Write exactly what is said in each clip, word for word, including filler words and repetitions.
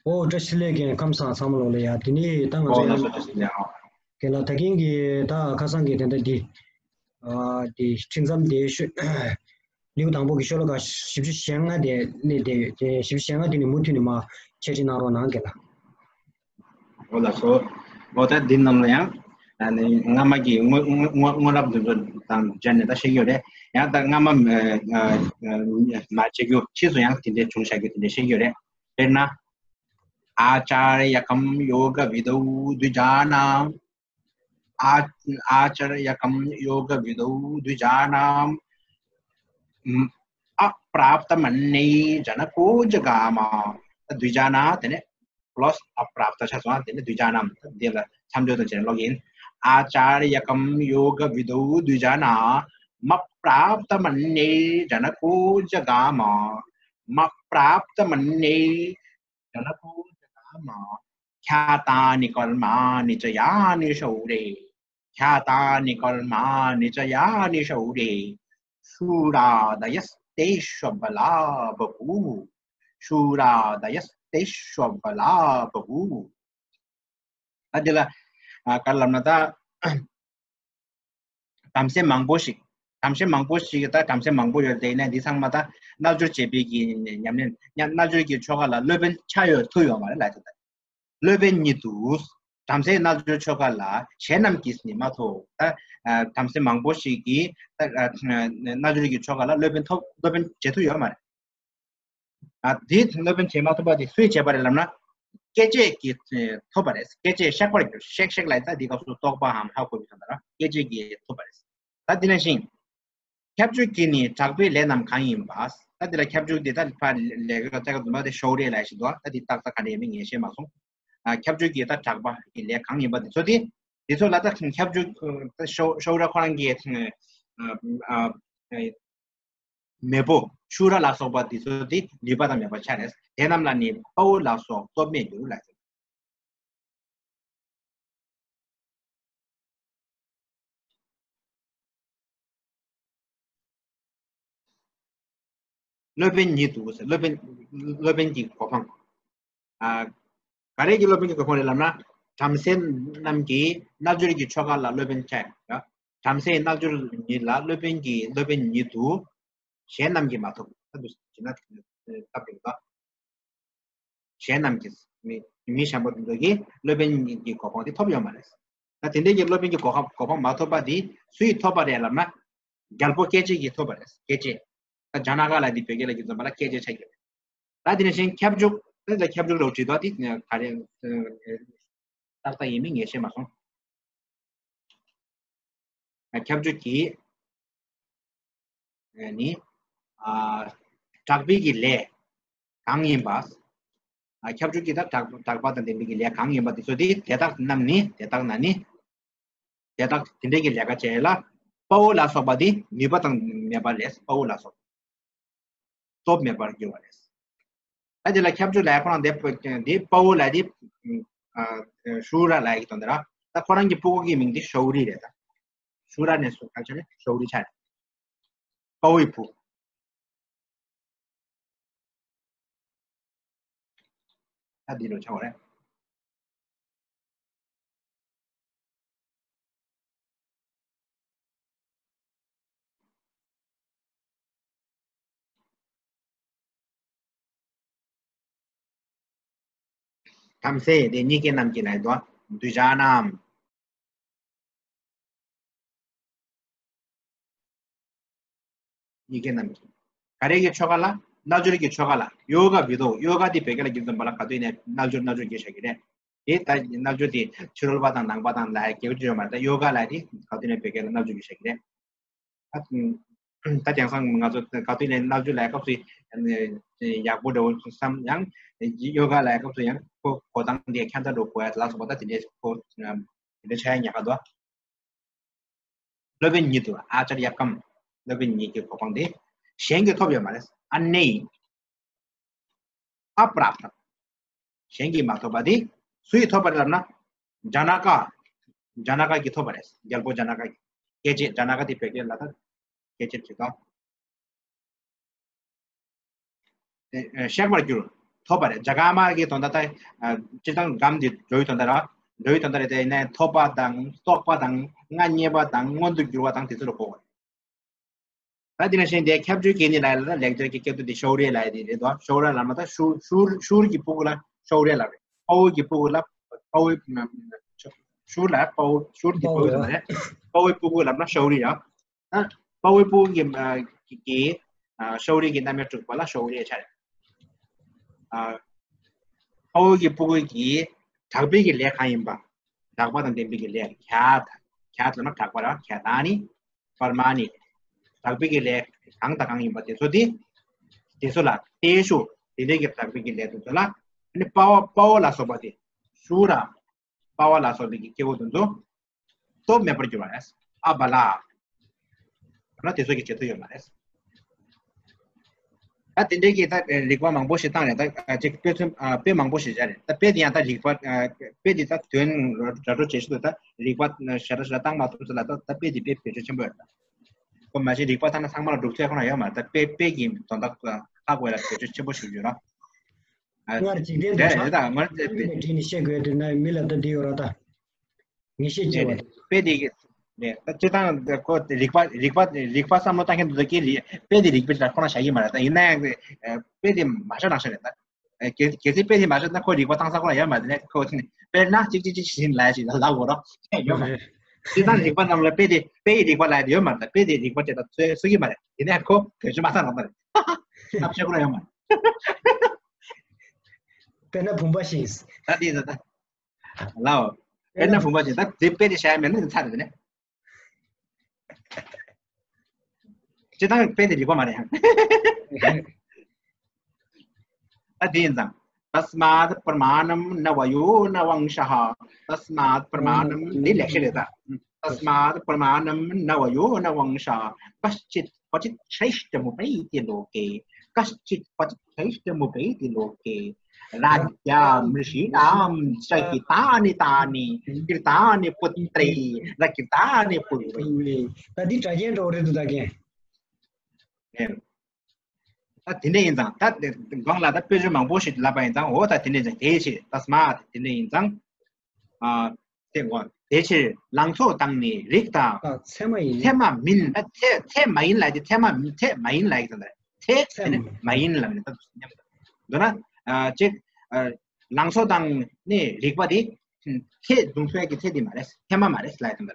ཨོ་བཀྲ་ཤིས་བདེ་ལེགས། རྒན་ཁམས་བཟང་། ཚང་མ་ལོག་ལ་ཡ། དེ་ནི་ད་ང་ཨོ་ཚོ་ལགས་ཡང་སོ། བཀྲ་ཤིས་བདེ་ལེགས། ཨོ། རྒན་ལགས་ད་གིན་གྱི་ད་ཁ་སང་གི་དེ་འདྲ་འདི་ཨ་འདི་ཁྲིམས་མཚམས་དེ་ཤོད། ལེའུ་དང་པོ་གི་ཤོ་ལོ་ཀ་བཞི་བཅུ་ཞེ་ལྔ་དེ་ནས་དེ་དེ་བཞི་བཅུ་ཞེ་ལྔ་དེ་ནས་མུ་མཐུད་ནས་མར་འཆད་ཁྲིད་གནང་རོགས་གནང་རྒན་ལགས། ཨོ་ལགས་སོ། ཨོ་ད་འདི་རྣམས་ལ་ཡང་ཨ་ནི་སྔ་མ་གི་སྔོན་སྔོན་སྔོན་སྔོན་རབས་འདི་ཚོ་དང་སྦྱར་ནས་ད་བཤད་ཀྱི་ཡོད་རེད། ཡང་ད་སྔ་མ་ཨ་ཨ་མ་བྱེད་རྒྱུ་ཕྱིས་སུ་ཡང་དེ་འདྲའི་བྱུང་བཞག་རྒྱུ་དེ་འདྲའི་བཤད་ཀྱི་ཡོད་རེད། དཔེར་ན། आचार्यकं योगविदौ द्विजानाम्। आ- आचार्यकं योगविदौ द्विजानाम्। अप्राप्तमन्यैर्जनको जगाम। द्विजानां དེ་ནས་plus अप्राप्त ཆགས་སོང་། དེ་ནས་द्विजानां དེ་ལ་མཚམས་སྦྱོར་དང་བྱས་ནས་ཀློག་གི་ཡིན། आचार्यकं योगविदौ द्विजानामप्राप्तमन्यैर्जनको जगाम। मप्राप्तमन्यैर् जनको जगाम। ख्यातानि कर्माणि च यानि शौरे। ख्यातानि कर्माणि च यानि शौरे। शूरादयस्तेष्वबला बभूवुः। शूरादयस्तेष्वबला बभूवुः། ད་འདི་ལ་ཨ་ག་རེ་ལབ་ན་ད། བྲམ་ཟེ་མང་པོ་ཞིག་བྲམ་ཟེ་མང་པོ་ཞིག་ད་བྲམ་ཟེ་མང་པོ་ཡོད་དེ་ནས་འདི་ཚང་མ་ད་རྣལ་འབྱོར་བྱེད་པའི་གི་ཉམས་ལེན། ཉམས་རྣལ་འབྱོར་གྱི་ཆོ་ག་ལ་སློབ་དཔོན་ཆ་ཡོད་ཐུབ་ཡོད་མ་རེད་ལབ་ཡོད་ད། སློབ་དཔོན་ཉིད་དུ་བྲམ་ཟེའི་རྣལ་འབྱོར་ཆོ་ག་ལ་གཞན་རྣམས་ཀྱིས་ནི་མ་ཐོབ། ད་ཨ་བྲམ་ཟེ་མང་པོ་ཞིག་གིས་ད་ཨ་རྣལ་འབྱོར་གྱི་ཆོ་ག་ལ་སློབ་དཔོན་ཐོབ། སློབ་དཔོན་བྱེད་ཐུབ་ཡོད་མ་རེད། ཨ་དེ་སློབ་དཔོན་བྱེད་མ་ཐུབ་པ་དེ་སུས་བྱས་པ་རེད་ལབ་ན། སྐད་ཅིག་གིས་ཐོབ་པ་རེད། སྐད་ཅིག་གཤེགས་པར་གྱུར། གཤེགས་གཤེགས་ལ་ད་འདི་སྐབས་སུ་རྟོག་པའམ་ཧ་གོ་བའི་དོན་དག་ལ་སྐད་ཅིག་གིས་ཐོབ་པ་རེད། ད་དེ་ནང་བཞིན། ཁྱབ་འཇུག་གི་ནི་གྲགས་པའི་ལས་རྣམས་གང་ཡིན་པ། ད་འདི་ལ་ཁྱབ་འཇུག་འདི་ད་ཕར་ལས་ཀ་ལྟ་ག་འདུག་ན་དེ་ཤོ་རེ་ལ་ཞིག་འདུག་ད་འདི་ཏག་ཏག་ག་འདྲ་ཡིན་མིན་ངས་ཤེས་མ་སོང་། ཨ་ཁྱབ་འཇུག་གི་ད་གྲགས་པ་གི་ལས་གང་ཡིན་པ་འདི་ཚོ་དེ། འདི་ཚོ་ལ་ད་ཁྱབ་འཇུག་ད་ཤོ་ཤོ་ར་ཁོ་རང་གི་ཨ་ཨ་མེས་པོ་ཤུ་ར་ལ་སོགས་པ་འདི་ཚོ་དེ་ནུས་པ་དང་མེད་པར་ཆགས་ནས་དེ་རྣམས་ལ་ནི་དཔའ་བོ་ལ་སོགས་སྟོབས་མེད་འགྱུར་ལ། སློབ་དཔོན་ཉིད་དུ་ཟེར། སློབ་དཔོན་སློབ་དཔོན་གྱི་གོ་འཕང་། ཨ་ག་རེ་གི་སློབ་དཔོན་གྱི་གོ་འཕང་རེད་ལབ་ན། བྲམ་ཟེ་རྣམས་ཀྱི་རྣལ་འབྱོར་གྱི་ཆོ་ག་ལ་སློབ་དཔོན་ཆགས་ཡ། བྲམ་ཟེའི་རྣལ་འབྱོར་ཉིད་ལ་སློབ་དཔོན་གྱི་སློབ་དཔོན་ཉིད་དུ་གཞན་རྣམས་ཀྱིས་མ་ཐོབ། ད་དུ་ཞེ་ན་སྟབས་བདེ་གི། གཞན་རྣམས་ཀྱིས་མི་མི་གཞན་པ་དེ་ཚོ་གིས་སློབ་དཔོན་གྱི་གོ་འཕང་དེ་ཐོབ་ཡོད་མ་རེད། ད་དེ་འདྲའི་གི་སློབ་དཔོན་གྱི་གོ་འཕང་གོ་འཕང་མ་ཐོབ་པ་དེ་སུས་ཐོབ་པ་རེད་ལབ་ན། རྒྱལ་པོ་སྐྱེས་ཆེན་གྱིས་ཐོབ་པ་རེད། སྐྱེས་ཆེན། ད་ཇ་ན་ཀ་ལ་དེ་བོད་སྐད་ལ་གི་འཛོམས་པ་ལ་སྐྱེས་ཆེན་ཆགས་ཀྱི་རེད། ད་དེ་ནས་གཞན་ཁྱབ་འཇུག་ད་ལྟ་ཁྱབ་འཇུག་ལ་བྲིས་དོ་དེ་ག་རེ་ཏག་ཏག་ཡིན་མིན་ངས་ཤེས་མ་སོང་། ཁྱབ་འཇུག་གི་ནི། ཨ་གྲགས་པའི་གི་ལས་གང་ཡིན་པ། ཨ་ཁྱབ་འཇུག་གི་ད་གྲགས་གྲགས་པ་དང་ལྡན་པའི་གི་ལས་གང་ཡིན་པ་དེ་ཚོ་དེ་དེ་དག་རྣམས་ནི། དེ་དག་ན་ནི། དེ་དག་དེ་འདྲའི་གི་ལས་ཀ་བྱས་ལ། དཔའ་བོ་ལ་སོགས་པ་དེ་ནུས་པ་དང་མེད་པ་ལས། དཔའ་བོ་ལ་སོགས་སྟོབས་མེད་པར་འགྱུར་བ་ལས། ད་དེ་ལ་ཁྱབ་འཇུག་ལ་ཁོ་རང་དེ་དེ་དཔའ་བོ་ལ་དེ་ཨ་ཤུ་ར་ལ་ཡི་དོན་དེ་ར། ད་ཁོ་རང་གི་སྤུ་གུ་གི་མིང་དེ་ཤོ་རི་རེད་ད། ཤུ་ར་ནས་སུ་ག་ཆ་ནས་ཤོ་རི་ཆ་རེད། དཔའ་བོའི་བུ། ད་འདི་རུ་ཆགས་པ་རེད། བྲམ་ཟེ་དེ་གཉིས་ཀའི་རྣམས་ཀྱི་ལ་ཡི་དོ། द्विजानाम्། གཉིས་ཀའི་རྣམས་ཀྱི། ག་རེ་གི་ཆོ་ག་ལ། རྣལ་འབྱོར་གྱི་ཆོ་ག་ལ། ཡོ་ག་བི་དོ། ཡོ་ག་དེ་བོད་སྐད་ལ་བསྒྱུར་ཙམ་པ་ལ་ག་དུས་ནས་རྣལ་འབྱོར་རྣལ་འབྱོར་གྱི་བྱ་གི་རེད། དེ་ད་རྣལ་འབྱོར་དེ་ཕྱི་རོལ་པ་དང་ནང་པ་དང་ལ་ཡ་གི་ཡོད་མ་རེད། ད་ཡོ་ག་ལ་དེ་ག་དུས་ནས་བོད་སྐད་ལ་རྣལ་འབྱོར་གྱི་བྱ་གི་རེད། ད་ད་དེང་སང་ང་ཚོ་ག་དུས་ནས་རྣལ་འབྱོར་ལ་ཡ་སྐབས་སུ་ཡག་པོ་འདྲ་བོ་བསམ་ཡང་། ཡོ་ག་ལ་ཡ་སྐབས་སུ་ཡང་ཁོ་གོ་སྟངས་དེ་ཁྱད་མཚར་འདྲ་བོ་གོ་ཡ་ལ་སོགས་པ་ད་དེ་འདྲས་ཁོ་དེ་འདྲ་ཆགས་ཡ་ཉག་ག་འདུག་སློབ་དཔོན་ཉིད་དུ། आचार्यकम्། སློབ་དཔོན་ཉིད་ཀྱི་གོ་འཕང་དེ་གཞན་གྱིས་ཐོབ་ཡོད་མ་རེད། अन्यैः अप्राप्तम्། གཞན་གྱིས་མ་ཐོབ་པ་དེ་སུ་ཡིས་ཐོབ་པ་རེད་ལབ་ན། ཇ་ན་ཀ་ཇ་ན་ཀ་གིས་ཐོབ་པ་རེད། རྒྱལ་པོ་ཇ་ན་ཀ་གིས། སྐྱེས་ཆེན། ཇ་ན་ཀ་དེ་བོད་སྐད་ལ་ད་སྐྱེས་ཆེན་བྱེད་དོ། ཨེ་ཨེ་གཤེགས་པར་གྱུར། ཐོབ་པ་རེད། རྒྱ་གར་མ་གི་དོན་དག་ད་སྤྱིར་བཏང་སྒམ་དེ་འགྲོ་བའི་དོན་དག་ར། འགྲོ་བའི་དོན་དག་རེད། དེ་ནས་ཐོབ་པ་དང་རྟོགས་པ་དང་མངའ་བརྙེས་པ་དང་མངོན་དུ་གྱུར་པ་དང་དེ་ཚོ་ལ་གོ་དགོས་རེད། ད་དེ་ནང་བཞིན་དེ་ཁྱབ་བརྗོད་གལ་གནད་ལབ་ཡ་ལ་ལེགས་སྦྱར་གྱི་སྐད་དོད་དེ་ཤཱུ་རི་ཡ་ལབ་ཡ་དེ་རེད་དོ། ཤཱུ་རི་ཡ་ལབ་ན་ད་ཤུར་ཤུར་ཤུར་གྱི་ཕྲུ་གུ་ལ་ཤཱུ་རི་ཡ་ལབ་རེད། དཔའ་བོ་གྱི་ཕྲུ་གུ་ལ་དཔའ་བོའི་ཤུར་ལ་དཔའ་བོ་ཤུར་གྱི་དཔའ་བོའི་དོན་རེད། དཔའ་བོའི་ཕྲུ་གུ་ལབ་ན་ཤཱུ་རི་ཡ། ད་དཔའ་བོའི་ཕྲུ་གུ་གི་གི་ཤཱུ་རི་གི་རྣམ་དབྱེ་དྲུག་པ་ལ་ཤཱུ་རི་ཡ་ཆགས་རེད། དཔའ་བོའི་གི་ཕྲུ་གུ་གི་དྲག་པོའི་གི་ལས་གང་ཡིན་པ། དྲག་པ་དང་ལྡན་པའི་གི་ལས་ཁྱད་ཁྱད་ལ་ན་དྲག་པ་ར་ཁྱད་ད་ནི། པར་མ་ནི། དྲག་པོའི་གི་ལས་གང་དང་གང་ཡིན་པ་དེ་ཚོ་དེ། དེ་ཚོ་ལ་དེ་ཤུ་དེ་འདྲའི་གི་དྲག་པོའི་གི་ལས་དེ་ཚོ་ལ། ཨ་ནི་དཔའ་བ་དཔའ་བོ་ལ་སོགས་པ་དེ། ཤུ་ར། དཔའ་བ་ལ་སོགས་པའི་གི་སྐྱེ་བོ་དེ་ཚོ། སྟོབས་མེད་པར་འགྱུར་བ་རེད། ཨ་བ་ལ། ན་དེ་ཚོ་གི་བྱེད་ཐུབ་ཡོད་མ་རེད། ད་དེ་འདྲའི་གི་ད་རིགས་པ་མང་པོ་ཞིག་བཏང་རེད། ད་ཅིག་དཔེ་མཚོན་དཔེ་མང་པོ་ཞིག་བཞག་རེད། ད་དཔེ་དེ་ཡང་ད་རིགས་པ་དཔེ་དེ་ད་དོན་ར་འདྲ་འགྲོ་བྱེད་ཤུགས་ད་རིགས་པ་ཞེ་དྲག་ཞེ་དྲག་བཏང་མ་ཐུབ་ཚེ་ལ་ད་ད་དཔེ་དེ་དཔེ་བེད་སྤྱོད་ཆེན་པོ་ཡོད་རེད། ཁོ་མ་གཞི་རིགས་པ་ད་ན་ཚང་མ་ལ་སྒྲུབ་ཚད་ཁོ་ན་ཡོད་མ་རེད། ད་དཔེ་དཔེ་གི་དོན་དག་ཧ་གོ་ཡ་ལ་བེད་སྤྱོད་ཆེན་པོ་ཞིག་ཡོད་ར། སྔར་འཇིག་རྟེན་དུ་རེད་རེད། ད་སྔར་དཔེ་དཔེ་བྲིས་ནས་བཤད་དགོས་དུས་ན་མི་ལ་ད་འདི་ཡོད་ར་ད། ངེས་ཤེས་སྐྱེ་བ་དེ། དཔེ་དེ་གི་ནས་ད་སྤྱིར་བཏང་ཁོ་རིགས་པ་རིགས་པ་རིགས་པ་བསམ་བློ་བཏང་མཁན་དེ་ཚོ་གིས་དཔེ་དེ་རིགས་པའི་ལ་ཁོ་ན་བཞག་གི་མ་རེད། ད་ཡིན་ན་ཡང་དཔེ་དེ་མ་བཞག་ནང་བཞིན་རེད། ད་གལ་གལ་སྲིད་དཔེ་དེ་མ་བཞག་ན་ཁོ་རིགས་པ་བཏང་ས་ཁོ་ན་ཡོད་མ་རེད། ཁོ་དེ་ནས་དཔེར་ན་གཅིག་གཅིག་གཅིག་བཞིན་ལ་ཞིག་ལ་ལབ་དགོས་རོགས་ཡོད་མ་རེད། སྤྱིར་བཏང་རིགས་པ་རྣམས་ལ་དཔེ་དེ་དཔེ་ཡི་རིགས་པ་ལ་དེ་ཡོད་མ་རེད། ད་དཔེ་དེ་རིགས་པ་དེ་ད་ཚོད་ཚོད་ཀྱི་མ་རེད། དེ་ནས་ཁོ་བེད་སྤྱོད་མ་བཏང་རོགས་ད་རེད། ཐབས་ཤེས་ཁོ་ན་ཡོད་མ་རེད། དཔེར་ན་བུམ་པ་ཞིག་ད་དེ་ད་ད། ལའོ། དཔེར་ན་བུམ་པ་ཅིག་ད་དེ་དཔེ་དེ་བྱ་ཡ་མེད་ན་ཚར་རེད་ནས། སྤྱིར་བཏང་དཔེ་དེ་རིགས་པ་མ་རེད་ཡང་། ད་དེ་ཡིན་ཙང་། तस्मात् प्रमाणं न वयो न वंशः। तस्मात् प्रमाणं འདི་ལེགས་བཤད་རེད་ད། तस्मात् प्रमाणं न वयो न वंशः। कश्चित् क्वचित् श्रेष्ठमुपैति लोके। कश्चित् क्वचित् श्रेष्ठमुपैति लोके। राज्ञा मृषीणां च हितानि तानि कृतानि पुत्रैरकृतानि पूर्वैः। ད་འདི་དྲ་རྒྱའི་འགྲོ་རེད་འདུག་ད་རྒན། ད་དེ་འདྲ་ཡིན་ཙང་ད་དགོངས་ལ་ད་དཔེ་ཆ་མང་པོ་ཞིག་ལབ་པ་ཡིན་ཙང་འོ་ད་དེ་འདྲ་ཡིན་ཙང་དེའི་ཕྱིར་ད་སྨྲ་དེ་འདྲ་ཡིན་ཙང་། དེ་ངོ་། དེ་ཕྱིར་ལང་ཚོ་དང་ནི་རིགས་དང་། ཚད་མ་ཡིན། ཚད་མ་མིན། ད་ཚད་ཚད་མ་ཡིན་ལབ་དེ་ཚད་མ་མིན་ཚད་མ་ཡིན་ལབ་ཡག་དང་། ཚད་ཚད་དེ་ནི་མ་ཡིན་ལབ་ནས་ད་མཉམ་དུ་འདོད་ན། ཅིག་ལང་ཚོ་དང་ནི་རིགས་པ་དེ་ཚད་འཛིན་ཚུལ་གྱི་ཚད་དེ་མ་རེད། ཚད་མ་མ་རེད་ལབ་ཡག་དང་།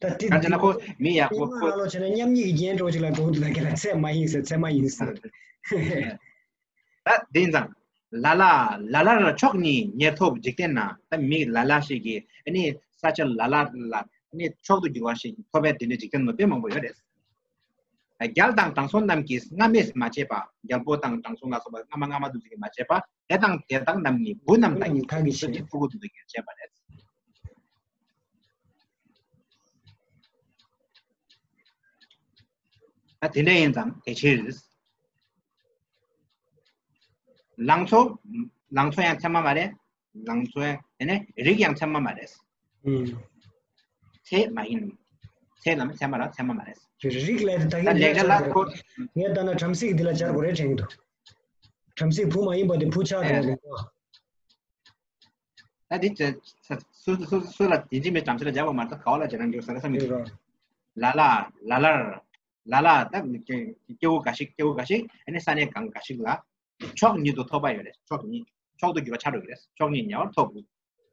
ད་དེ་གང་ཅི་ན་ཁོ་མི་ཡག་པོ་ཁོ། ལ་ལོ་བྱས་ན་མཉམ་ཉིད་ཀྱི་རྒྱན་འགྲོ་ཅིག་ལ་འགྲོ་འདུག་ད་ག་ལ་ཚད་མ་ཡིན་ཟེར་ཚད་མ་ཡིན་ཟེར། ད་དེ་ཡིན་ཙང་། ལ་ལ་ལ་ལར་མཆོག་གཉིས་ཉེར་ཐོབ་འཇིག་རྟེན་ན། ད་མི་ལ་ལ་ཞིག་གིས་ཨ་ནི་ས་ཆ་ལ་ལ་ལ་ཨ་ནི་མཆོག་ཏུ་གྱུར་བ་ཞིག་ཐོབ་པའི་དེ་འདྲའི་འཇིག་རྟེན་ནང་དཔེ་མང་པོ་ཡོད་རེད། རྒྱལ་དང་དྲང་སྲོང་རྣམས་ཀྱིས་སྔ་མས་མ་བྱས་པ། རྒྱལ་པོ་དང་དྲང་སྲོང་ལ་སོགས་པ་སྔ་མ་སྔ་མ་དུ་ཚིག་གིས་མ་བྱས་པ། དེ་དང་དེ་དག་རྣམས་ནི་བུ་རྣམས་དག་གིས་བྱས་པ་རེད། ད་དེ་འདྲ་ཡིན་ཙང་དེ་ཕྱིར། ལང་ཚོ། ལང་ཚོ་ཡང་ཚད་མ་མ་རེད། ལང་ཚོ་ཡང་དེ་ནས་རིགས་ཡང་ཚད་མ་མ་རེད། ཚད་མ་ཡིན། ཚད་ལ་མི་ཚད་མ་ལ་ཚད་མ་མ་རེད། རིགས་ལས་ད་གིན་ལེགས་ཆ་ལ་ཁོ། ངས་ལྟ་ན་བྲམ་ཟེ་གི་འདི་ལ་སྦྱར་དགོས་རེད་དྲན་གྱི་འདུག་བྲམ་ཟེ་བུ་མ་ཡིན་པ་དེ་བུ་ཆགས་འགྲོ་བ་རེད། ད་འདི་ཚོ་སུ་སུ་སུ་ལ་ཡིན་གཅིག་མིན་གཅིག་བྲམ་ཟེ་ལ་སྦྱར་བ་མ་གཏོགས་ག་བ་ལ་སྦྱར་ན་འགྲིག་ས་རེད་བསམ་གྱི་འདུག་ལ་ལ་ལ་ལར། ལ་ལ་ད་སྐྱེ་བོ་འགའ་ཞིག་སྐྱེ་བོ་འགའ་ཞིག་ཨ་ནི་ས་གནས་གང་འགའ་ཞིག་ལ་མཆོག་ཉིད་དུ་ཐོབ་པ་ཡོད་རེད། མཆོག་ཉིད་མཆོག་ཏུ་གྱུར་པ་ཆགས་འགྲོ་གི་རེད། མཆོག་ཉིད་ཉེ་བར་ཐོབ།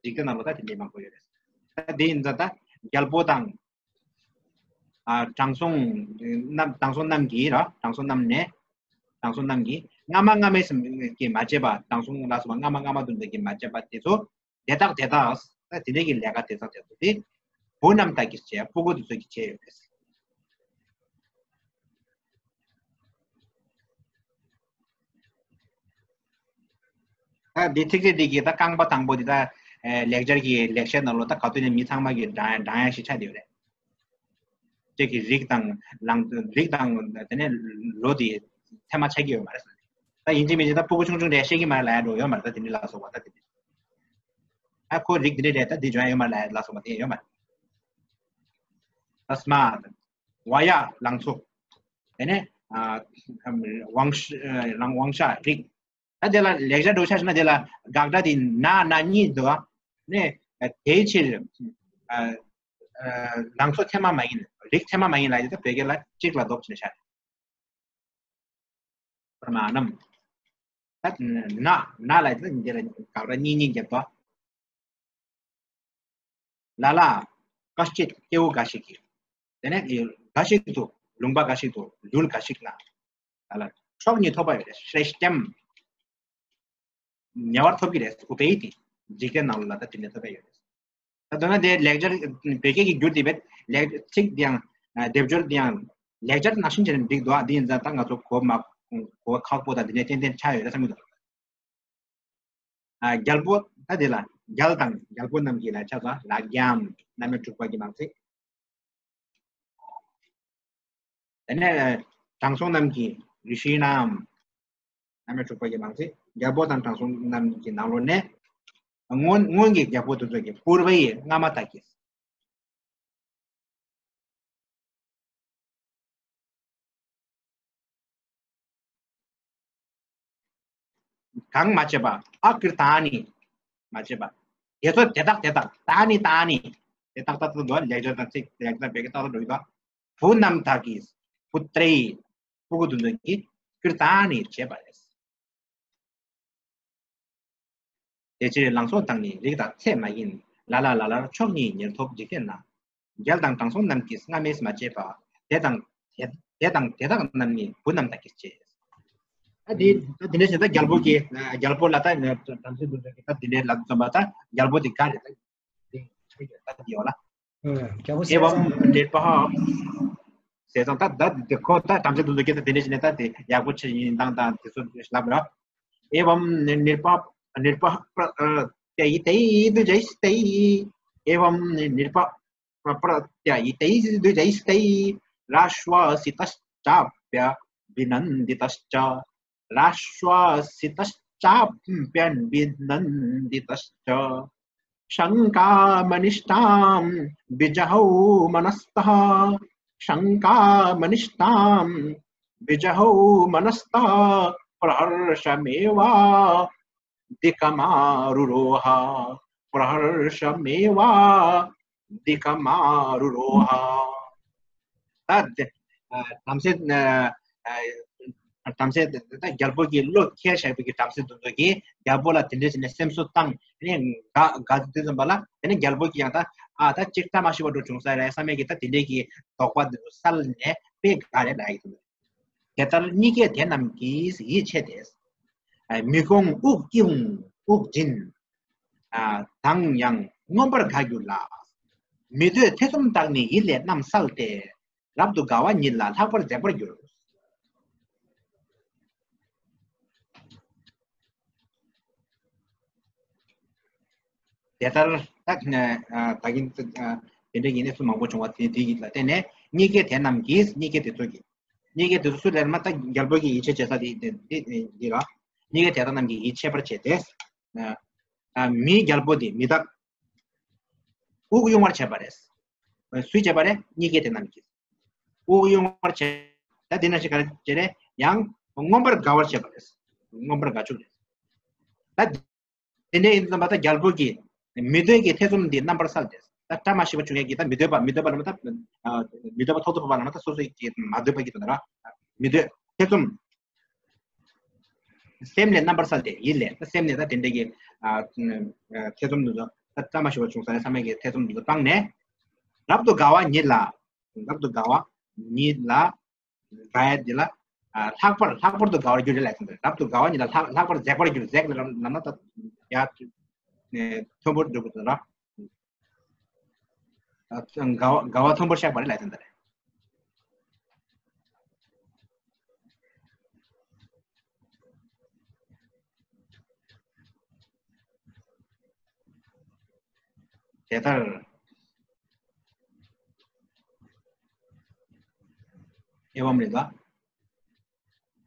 འཇིག་རྟེན་ནང་ལ་ད་དེ་འདྲའི་མང་པོ་ཡོད་རེད། ད་དེ་ཡིན་ཙང་ད་རྒྱལ་པོ་དང་། ཨ་དྲང་སྲོང་རྣམས་དྲང་སྲོང་རྣམས་ཀྱིས་ར་དྲང་སྲོང་རྣམས་ནས། དྲང་སྲོང་རྣམས་ཀྱིས་སྔ་མ་སྔ་མའི་སེམས་ཀྱིས་མ་བྱས་པ། དྲང་སྲོང་ལ་སོགས་པ་སྔ་མ་སྔ་མ་དུ་འདོད་ཀྱིས་མ་བྱས་པ་དེ་ཚོ། དེ་དག་དེ་དག་ད་དེ་འདྲ་གི་ལས་ཀ་དེ་དག་དེ་ཚོ་དེ། བུ་རྣམས་དག་གིས་བྱས། ཕྲུ་གུ་དེ་ཚོ་གིས་བྱས་ཡོད་རེད། ད་འདི་ཚིག་ཚིག་འདི་གི་ད་རྐང་པ་དང་པོ་འདི་ད་ལེགས་སྦྱར་གྱི་ལེགས་བཤད་ནང་ལོ་ད་ག་དུས་ནས་མི་ཚང་མ་གི་འགྲང་འགྲང་ཡ་ཞིག་ཆགས་བསྡད་ཡོད་རེད། ཅིག་གི་རིགས་དང་ལང་རིགས་དང་དེ་ནས་ལོ་དེ་ཚད་མ་ཆགས་ཀྱི་ཡོད་མ་རེད། ད་ཡིན་གཅིག་མིན་གཅིག་ད་ཕྲུ་གུ་ཆུང་ཆུང་རེད་ཤེས་ཀྱི་མ་རེད་ལབ་ཡ་འགྲོ་ཡོད་མ་རེད། ད་དེ་འདྲ་ལ་སོགས་པ་ད་དེ་འདྲ། ཨ་ཁོ་རིགས་འདི་འདྲ་རེད། ད་འདི་འཇོན་ཡོད་མ་རེད་ལབ་སོགས་པ་དེ་ཡོད་མ་རེད། ད་སྨྲ། བ་ཡ་ལང་ཚོ། དེ་ནས་ཨ་ཝང་ཤ་ལང་ཝང་ཤ་རིགས། ད་དེ་ལ་ལེགས་སྦྱར་འགྲོ་ཆ་ཞིག་ན་དེ་ལ་དགག་སྒྲ་དེ་ན་ན་གཉིས་འདུག་ཨ། ནས་དེའི་ཕྱིར། ཨ། ཨ། ནང་གསོག་ཚད་མ་མ་ཡིན། རིགས་ཚད་མ་མ་ཡིན་ལ་ཡི་ད་བོད་སྐད་ལ་གཅིག་ལ་ལྡོག་ཕྱིན་ཤག་པྲ་མ་ཎམ། ད་ན་ན་ལ་ཡི་ད་འདི་ལ་དགག་སྒྲ་གཉིས་གཉིས་བརྒྱབ་པ། ལ་ལ། ཀ་ཤི་ཅིད་སྐྱེ་བོ་འགའ་ཞིག་གིས། དེ་ནས་འགའ་ཞིག་ཏུ། ལུང་པ་འགའ་ཞིག་ཏུ། ཡུལ་འགའ་ཞིག་ལ། ལ་ལ། མཆོག་གཉིས་ཐོབ་པ་ཡོད་རེད། ཤྲེཤྟམ། ཉེ་བར་ཐོབ་ཀྱི་རེད། ཨུ་པེ་ཡི་ཏི། འཇིག་རྟེན་ནང་ལ་ད་དེ་འདྲ་ཐོབ་པ་ཡོད་རེད། ད་མདོར་ན་དེ་ལེགས་སྦྱར་བོད་སྐད་ཀྱི་འགྱུར་དེ་བས་ལེགས་ཚིག་དེའང་སྡེབ་སྦྱོར་དེའང་ལེགས་སྦྱར་ནང་བཞིན་བྱས་ནས་འགྲིག་འདུག་ཨ། འདི་ཡིན་ཙང་ད་ང་ཚོ་གོ་མ་གོ་བ་ཁག་པོ་དང་འདི་ནས་ཏན་ཏན་ཆགས་ཡོད་རེད་བསམ་གྱི་འདུག་ཨ། རྒྱལ་པོ་ད་དེ་ལ་རྒྱལ་དང་རྒྱལ་པོ་རྣམས་ཀྱི་ལ་ཆགས་སོ། ལ་རྒྱམ། རྣམ་དབྱེ་དྲུག་པ་གི་མང་ཚིག་དེ་ནས་དྲང་སྲོང་རྣམས་ཀྱི། རི་ཤི་ནམ། རྣམ་དབྱེ་དྲུག་པ་གི་མང་ཚིག་རྒྱལ་པོ་དང་དྲང་སྲོང་རྣམས་ཀྱི་ནང་ལོགས་ནས། སྔོན་སྔོན་གྱི་རྒྱལ་པོ་དེ་ཚོ་གི། པུར་བེ་ཡི། སྔ་མ་དག་གིས། གང་མ་བྱས་པ། ཨ་ཀིར་ཏཱ་ནི། མ་བྱས་པ། དེ་ཚོ་དེ་དག་དེ་དག་ཏཱ་ནི་ཏཱ་ནི། དེ་དག་དག་དག་འདུག་ལེགས་སྦྱར་དང་ཚིག་ལེགས་སྦྱར་བོད་སྐད་ཏག་ཏག་འགྲོ་གི་འདུག་བུ་རྣམས་དག་གིས། པུ་ཏྲེ་ཡི། སྤུ་གུ་དེ་ཚོ་གིས་ཀིར་ཏཱ་ནི་བྱས་པ་རེད། དེ་ཕྱིར་ལང་ཚོ་དང་ནི་རིགས་དང་ཚད་མ་ཡིན། ལ་ལ་ལ་ལར་མཆོག་གཉིས་ཉེར་ཐོབ་འཇིག་རྟེན་ན། རྒྱལ་དང་དྲང་སྲོང་རྣམས་ཀྱིས་སྔ་མས་མ་བྱས་པ། དེ་དང་དེ་དེ་དང་དེ་དག་རྣམས་ནི་བུ་རྣམས་དག་གིས་བྱས། ད་འདི་ད་འདི་འདྲ་བྱས་ད་རྒྱལ་པོ་གི་རྒྱལ་པོ་ལ་ད་བྲམ་ཟེ་དེ་ཚོ་གི་ད་འདི་འདྲའི་ལབ་ཙམ་པ་ད་རྒྱལ་པོ་དེ་ག་རེད་ད། འདི་ད་འདི་ཡོད་ལ། རྒྱལ་པོ་ཟས་ཨེ་བམ་གཙང་ནི་རྦ། ཟས་གཙང་ད་ད་དེ་ཁོ་ད་བྲམ་ཟེ་དེ་ཚོ་གི་ད་དེ་འདྲ་བྱས་ནས་ད་དེ་ཡག་པོ་ཆེ་ཡིན་སྟངས་དང་དེ་ཚོ་ལབ་ར། ཨེ་བམ་ནི་རྦ་ནི་རྦ་པྲ་ཏྱ་ཡི་ཏེ་དུ་ཇེ་སྟེ། ཨེ་བམ་ནི་རྦ་པྲ་ཏྱ་ཡི་ཏེ་དུ་ཇེ་སྟེ། རཱ་ཤྭ་སི་ཏ་ཅཱ་པྱ་བི་ནན་དི་ཏ་ཅཱ། རཱ་ཤྭ་སི་ཏ་ཅཱ་པྱ་བི་ནན་དི་ཏ་ཅཱ། शङ्कामनिष्ठां विजहौ मनस्तः। शङ्कामनिष्ठां विजहौ मनस्तः। प्रहर्षमेवाधिकमारुरोह। प्रहर्षमेवाधिकमारुरोह। ད་དེ་ཨ་བྲམ་ཟེ་ཨ་ཨ་བྲམ་ཟེ་ད་རྒྱལ་པོ་གི་བློ་ཁེལ་བཞག་པའི་གི་བྲམ་ཟེ་དེ་ཚོ་གིས་རྒྱལ་པོ་ལ་དེ་འདྲ་བྱས་ནས་སེམས་གསོ་བཏང་། དེ་ནས་དགའ་དགའ་དུས་ཙམ་པ་ལ་དེ་ནས་རྒྱལ་པོ་གིས་ཡང་ད་ཨ་ད་ཅིག་བཀྲ་མ་ཤིས་པ་འདྲ་བྱུང་ས་རེད་བསམ་ཡས་ཀྱི་ད་དེ་འདྲའི་གི་དོགས་པ་དེ་ཚོ་སལ་ནས་དཔེ་དགའ་རེད་ལབ་ཡ་གི་འདུག་དེ་ལྟར་གཉིས་ཀས་དེ་རྣམས་ཀྱིས་ཡིད་ཆེས་ཏེ། མི་དགོངས་དབུགས་དབྱུང་དབུགས་འབྱིན། དང་ཡང་མངོན་པར་དགའ་འགྱུར་ལ། མི་འདོད་ཐེ་ཚོམ་དག་ནི་ཡིད་ལས་རྣམ་བསལ་ཏེ། རབ་ཏུ་དགའ་བ་ཉིད་ལ་ལྷག་པར་མཛེས་པར་འགྱུར། དེ་ལྟར་ད་ད་གིན་དེ་འདྲའི་གནས་ཚུལ་མང་པོ་བྱུང་བ་དེ་དེ་ཡིན་ལ་བརྟེན་ནས་གཉིས་ཀས་དེ་རྣམས་ཀྱིས། གཉིས་ཀས་དེ་ཚོ་གིས། གཉིས་ཀས་དེ་ཚོ་སུ་ལས་མ་ད་རྒྱལ་པོ་གི་ཡིད་ཆེས་བྱེད་ས་དེ་དེ་དེ་དེ་ལ། གཉིས་ཀས་དེ་རྣམས་ཀྱིས་ཡིད་ཆེས་པར་བྱས་ཏེ། མིའི་རྒྱལ་པོ་དེ་མི་དག་དབུགས་དབྱུང་བར་བྱས་པ་རེད། སུས་བྱས་པ་རེད། གཉིས་ཀས་དེ་རྣམས་ཀྱིས། དབུགས་དབྱུང་བར་བྱས། ད་དེ་ན་ཞིག་ག་རེ་བྱས་རེད། ཡང་མངོན་པར་དགའ་བར་བྱས་པ་རེད། མངོན་པར་དགའ་བཅུག་རེད། ད་དེ་འདྲ་ཡིན་ཙམ་པ་ད་རྒྱལ་པོ་གིས་མི་འདོད་ཀྱི་ཐེ་ཚོམ་འདི་རྣམ་པར་བསལ་ཏེ། ད་བཀྲ་མ་ཤིས་པ་བྱུང་ཡས་ཀྱི་ད་མི་འདོད་པ་མི་འདོད་པ་ལ་མ་ད་མི་འདོད་པ་ཐོག་ཐོག་པ་ལ་མ་ད་སོ་སོ་ཀྱི་མ་འདོད་པ་གི་དོན་དག་ར། མི་འདོད་ཐེ་ཚོམ། སེམས་ལས་རྣམ་པར་བསལ་ཏེ་ཡིད་ལས་ད་སེམས་ནས་ད་དེ་འདྲ་གི་ཐེ་ཚོམ་འདི་ཚོ་ད་བཀྲ་མ་ཤིས་པ་བྱུང་ས་ནས་བསམ་ཡས་ཀྱི་ཐེ་ཚོམ་འདི་ཚོ་སྤངས་ནས། རབ་ཏུ་དགའ་བ་ཉིད་ལ། རབ་ཏུ་དགའ་བ་ཉིད་ལ། དགའ་ཡ་འདི་ལ། ལྷག་པར་ལྷག་པར་དུ་དགའ་བར་འགྱུར་རེ་ལབ་ཙམ་རེད། རབ་ཏུ་དགའ་བ་ཉིད་ལ་ལྷག་ལྷག་པར་མཛེས་པར་འགྱུར། མཛེས་ལབ་ན་ད་ཡ། མཐོན་པོར་འགྲོ་དགོས་ལ། དགའ་བ་དགའ་བ་མཐོན་པོར་གཤེགས་པ་རེ་ལབ་ཙམ་རེད། དེ་ལྟར། ཨེ་ཝམ་རེད་ད།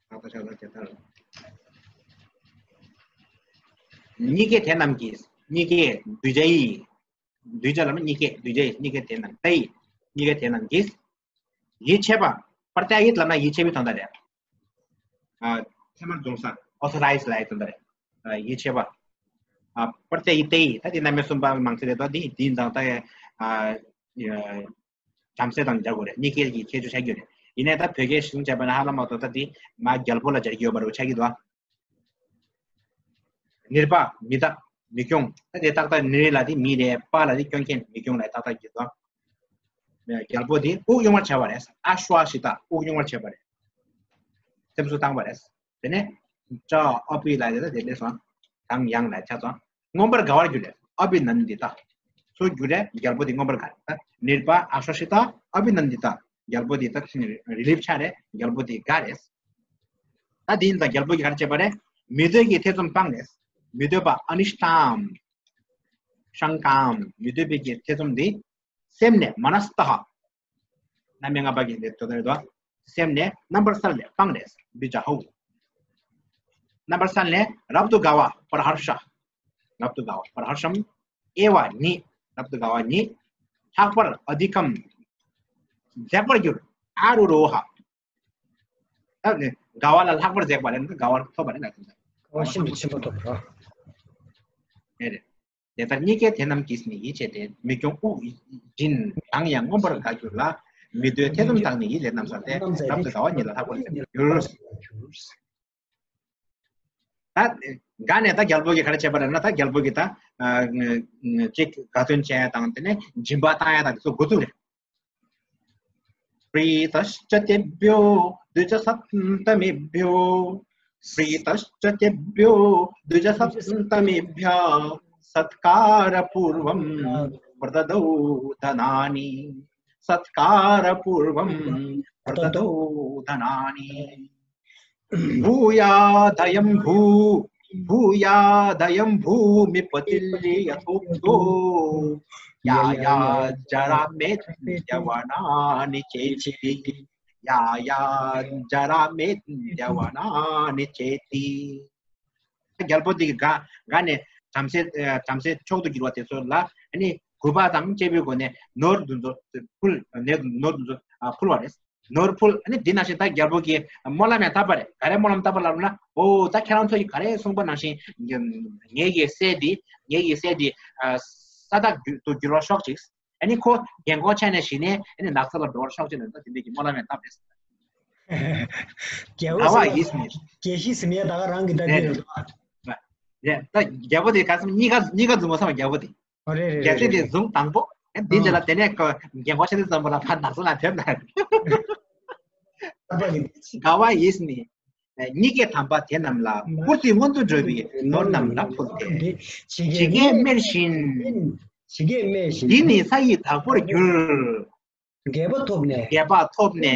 ད་ལྟ་ཆགས་ལ་དེ་ལྟར། གཉིས་ཀས་དེ་རྣམས་ཀྱིས། གཉིས་ཀས་གདུལ་བྱ་ཡི། གདུལ་བྱ་ལབ་ན་གཉིས་ཀས་གདུལ་བྱ་ཡི། གཉིས་ཀས་དེ་རྣམས་ཏེ་ཡི། གཉིས་ཀས་དེ་རྣམས་ཀྱིས། ཡིད་ཆེས་པ། པྲ་ཏྱ་ཡིད་ལབ་ན་ཡིད་ཆེས་པའི་དོན་དག་རེད། ཨ། ཚད་མར་རྫོགས་ས། ཨོ་ཐོ་རའི་སི་ལབ་ཡ་དེ་འདྲ་རེད། ཨ་ཡིད་ཆེས་པ། ཨ་པར་ཏེ་ཡི་ཏེ་ཡི་ད་དེ་རྣམ་དབྱེ་གསུམ་པ་མང་ཚེ་རེད་དོ། དེ་དེ་ཡིན་ཙང་ད་ཨ་བྲམ་ཟེ་དང་སྦྱར་དགོས་རེད། གཉིས་ཀའི་གི་ཁྱད་ཆོས་ཆགས་ཀྱི་ཡོད་རེད། ཡིན་ནའི་ད་བོད་སྐད་གཞུང་བྱས་པ་ན་ཧ་ལམ་མ་གཏོགས་ད་དེ་མ་རྒྱལ་པོ་ལ་སྦྱར་གྱི་ཡོད་པ་རེད་ཆགས་ཀྱི་འདུག་ཨ། ནིརྦ། མི་རྟག་མི་སྐྱོང་། ད་དེ་ཏག་ཏག་ནི་ལ་དེ་མི་རེད། པ་ལ་དེ་སྐྱོང་མཁན་མི་སྐྱོང་ལ་ཏག་ཏག་གི་འདུག་རྒྱལ་པོ་དེ་དབུགས་དབྱུང་བར་བྱ་བ་རེད། ཨ་ཤྭ་ཤི་ཏ། དབུགས་དབྱུང་བར་བྱ་བ་རེད། སེམས་གསོ་བཏང་བ་རེད། དེ་ནས་ཅ་ཨ་བྷི་ལ་དེ་ད་དེ་ལས་སོང་། དང་ཡང་ལ་ཆ་ཚང་མངོན་པར་དགའ་བར་གྱུར་ཏེ་ཨ་བྷི་ནན་དི་ཏ། སུ་གྱུར་ཏེ་རྒྱལ་པོ་དེ་མངོན་པར་དགའ་རེད། ད་ནིརྦ་ཨ་ཤྭ་ཤི་ཏ་ཨ་བྷི་ནན་དི་ཏ། རྒྱལ་པོ་དེ་ད་རི་ལིབ་ཆགས་རེད། རྒྱལ་པོ་དེ་དགའ་རེད། ད་དེ་ཡིན་ཙང་རྒྱལ་པོ་གིས་ག་རེ་བྱས་པ་རེད། མི་འདོད་ཀྱི་ཐེ་ཚོམ་སྤངས་ནས། མི་འདོད་པ་ཨ་ནི་ཤྟམ། ཤང་ཀམ། མི་འདོད་པའི་གི་ཐེ་ཚོམ་འདི་སེམས་ནས་མ་ན་སི་ཏ་ཧ། རྣམ་དབྱེ་ལྔ་པ་གི་འདི་དོ་དོ་རེད་དོ། སེམས་ནས་རྣམ་པར་གསལ་ལས་སྤངས་ནས་བི་ཇ་ཧའུ། རྣམ་པར་གསལ་ནས་རབ་ཏུ་དགའ་བ་པར་ཧར་ཤ། རབ་ཏུ་དགའ་བ་པར་ཧར་ཤམ། ཨེ་བ་ནི། རབ་ཏུ་དགའ་བ་ནི། ལྷག་པར་ཨ་དྷི་ཀམ། འཛེག་པར་གྱུར། ཨ་རུ་རོ་ཧ། ད་ནི་དགའ་བ་ལ་ལྷག་པར་འཛེག་པ་རེད། དགའ་བ་ཐོབ་པ་རེད་ལ། དགའ་བ་ཤིན་ཏུ་ཆེན་པོ་ཐོབ་པ་རེད། དེ་ལྟར་གཉིས་ཀའི་དེ་རྣམས་ཀྱིས་ནི་ཡིད་ཆེས་ཏེ། མི་སྐྱོང་དབུགས་འབྱིན་དང་ཡང་མངོན་པར་དགའ་འགྱུར་ལ། མི་འདོད་ཐེ་ཚོམ་དག་ནི་ཡིད་ལས་རྣམ་བསལ་ཏེ། རབ་ཏུ་དགའ་བ་ཉིད་ལ་ལྷག་པར་འཛེག་པར་འགྱུར། ད་དགའ་ནས་ད་རྒྱལ་པོ་གིས་ག་རེ་བྱས་པ་རེད་ན། ད་རྒྱལ་པོ་གིས་ད་ཅིག་དགའ་སྟོན་བྱས་ཡ་དང་དེ་ནས་སྦྱིན་པ་བཏང་ཡ་དང་དེ་ཚོ་འགོ་བཙུགས་རེད། प्रीतश्च तेभ्यो द्विजसत्तमेभ्यो। प्रीतश्च तेभ्यो द्विजसत्तमेभ्यः। सत्कारपूर्वं प्रददौ धनानि। सत्कारपूर्वं प्रददौ धनानि। भूयादयं भू भूयादयं भूमिपतिर्यथोक्तो। यायाज्जरामेत्यवनानि चेति। यायाज्जरामेत्यवनानि चेति. རྒྱལ་པོ་དེ་གིས་དགའ་དགའ་ནས་བྲམ་ཟེ་བྲམ་ཟེ་མཆོག་ཏུ་གྱུར་པ་དེ་ཚོ་ལ་ཨ་ནི་གུས་པ་དང་བཅས་པའི་སྒོ་ནས་ནོར་དེ་ཚོ་ཕུལ། ནོར་དེ་ཚོ་ཕུལ་བ་རེད། ནོར་ཕུལ། ཨ་ནི་འདི་ནང་བཞིན་ད་རྒྱལ་པོ་གིས་སྨོན་ལམ་ཡང་བཏབ་པ་རེད། ག་རེ་སྨོན་ལམ་བཏབ་པ་ལབ་ན། ཨོ་ད་ཁྱེད་རང་ཚོ་གིས་ག་རེ་གསུངས་པ་ནང་བཞིན་ངེད་ཀྱི་སྲས་འདི་ངེད་ཀྱི་སྲས་འདི་ས་བདག་ཏུ་འགྱུར་བར་ཤོག་ཅིག་ཨ་ནི་ཁོ་རྒན་གོག་ཆགས་ནས་ཤི་ནས་ཨ་ནི་ནགས་ཚལ་ལ་འགྲོ་བར་ཤོག་ཅིག་ལབ་ད་དེ་འདྲས་ཀྱི་སྨོན་ལམ་ཡང་བཏབ་རེད། རྒྱལ་པོ་དགའ་བ་ཟེར་ཡིས་ནི། རྒྱལ་སྲིད་ཟིན་ཡས་ད་ག་རང་གི་ད་རེད་དེ་རེད། རེད། ད་རྒྱལ་པོ་དེ་ག་སམ་གཉིས་ཀ་གཉིས་ཀ་འཛོམས་པ་སམ་རྒྱལ་པོ་དེ། ཨོ་རེད་རེད་རྒྱལ་སྲིད་རེད་དེ་རེད། འཛོམས་དང་པོ། ཨ་འདི་འདྲ་ལ་དེ་ནས་ཁོ་རྒན་གོག་ཆགས་དུས་ཙམ་པ་ལ་ཕར་ནགས་ཚལ་ལ་ཐོན་ད། ཨ་པ་གི་དགའ་བ་ཡིས་ནི། གཉིས་ཀའི་དམ་པ་དེ་རྣམས་ལ། བཀུར་སྟི་སྔོན་དུ་འགྲོ་བའི་ནོར་རྣམས་རབ་ཕུལ་ཏེ། ཇི་སྐད་སྨྲས་བཞིན། ཇི་སྐད་སྨྲས་བཞིན། འདི་ནི་ས་ཡི་བདག་པོར་གྱུར། རྒྱལ་པོ་ཐོབ་ནས། རྒྱལ་པོ་ཐོབ་ནས་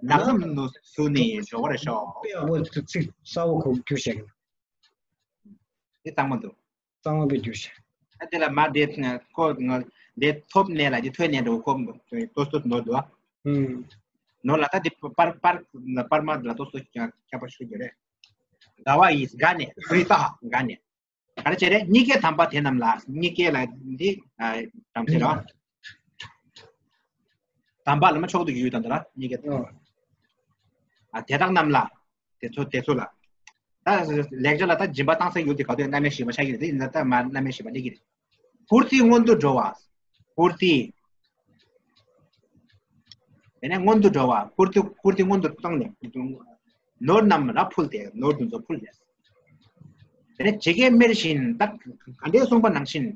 ནགས་ཚལ་དུ་ནི་འགྲོ་བར་ཤོག་དཔེ་ཡག་པོ་ཚིག་གསལ་པོ་གོ་རྒྱུ་ཞིག་དེ་གཙང་མ་འདུག་གཙང་མ་དཔེ་རྒྱུ་ཞིག་ཨ་དེ་ལ་མ་དེ་ཁོ་ང་དེ་ཐོབ་ནས་ལ་དེ་ཐོས་ནས་འགྲོ་ཁོ་ཏོ་སྟོད་ནོར་འདུག་ཨ། ཨུམ། ནོར་ལ་ད་དེ་པར་པར་པར་མ་ལ་ཏོ་སྟོད་ཁྱ་ཁྱ་པ་ཤུ་རྒྱུ་རེད། དགའ་བ་ཡིས་དགའ་ནས་པྲི་ཏ་དགའ་ནས། ག་རེ་བྱས་རེད། གཉིས་ཀའི་དམ་པ་དེ་རྣམས་ལ། གཉིས་ཀའི་ལ་འདི་ཨ་དམ་ཚིག་རེད་བ། དམ་པ་ལ་མ་མཆོག་ཏུ་གྱུར་ཡོད་དམ་དུ་ལ་གཉིས་ཀའི་དམ། ཨ་དེ་དག་རྣམས་ལ། དེ་ཚོ་དེ་ཚོ་ལ། ད་ལེགས་སྦྱར་ལ་ད་སྦྱིན་པ་བཏང་ས་ཡོད་དེ་ག་དུས་རྣམ་དབྱེ་བཞི་པ་ཆགས་ཀྱི་རེད། དེ་ཡིན་ན་ད་མ་རྣམ་དབྱེ་བཞི་པ་སླེབས་ཀྱི་རེད། བཀུར་སྟི་སྔོན་དུ་འགྲོ་བ། བཀུར་སྟི། དེ་ནས་སྔོན་དུ་འགྲོ་བ། བཀུར་སྟི་བཀུར་སྟི་སྔོན་དུ་བཏང་ནས། ནོར་རྣམས་རབ་ཕུལ་ཏེ། ནོར་དེ་ཚོ་ཕུལ་ནས། དེ་ནས་ཇི་སྐད་སྨྲས་བཞིན། ད་ག་འདྲས་གསུངས་པ་ནང་བཞིན།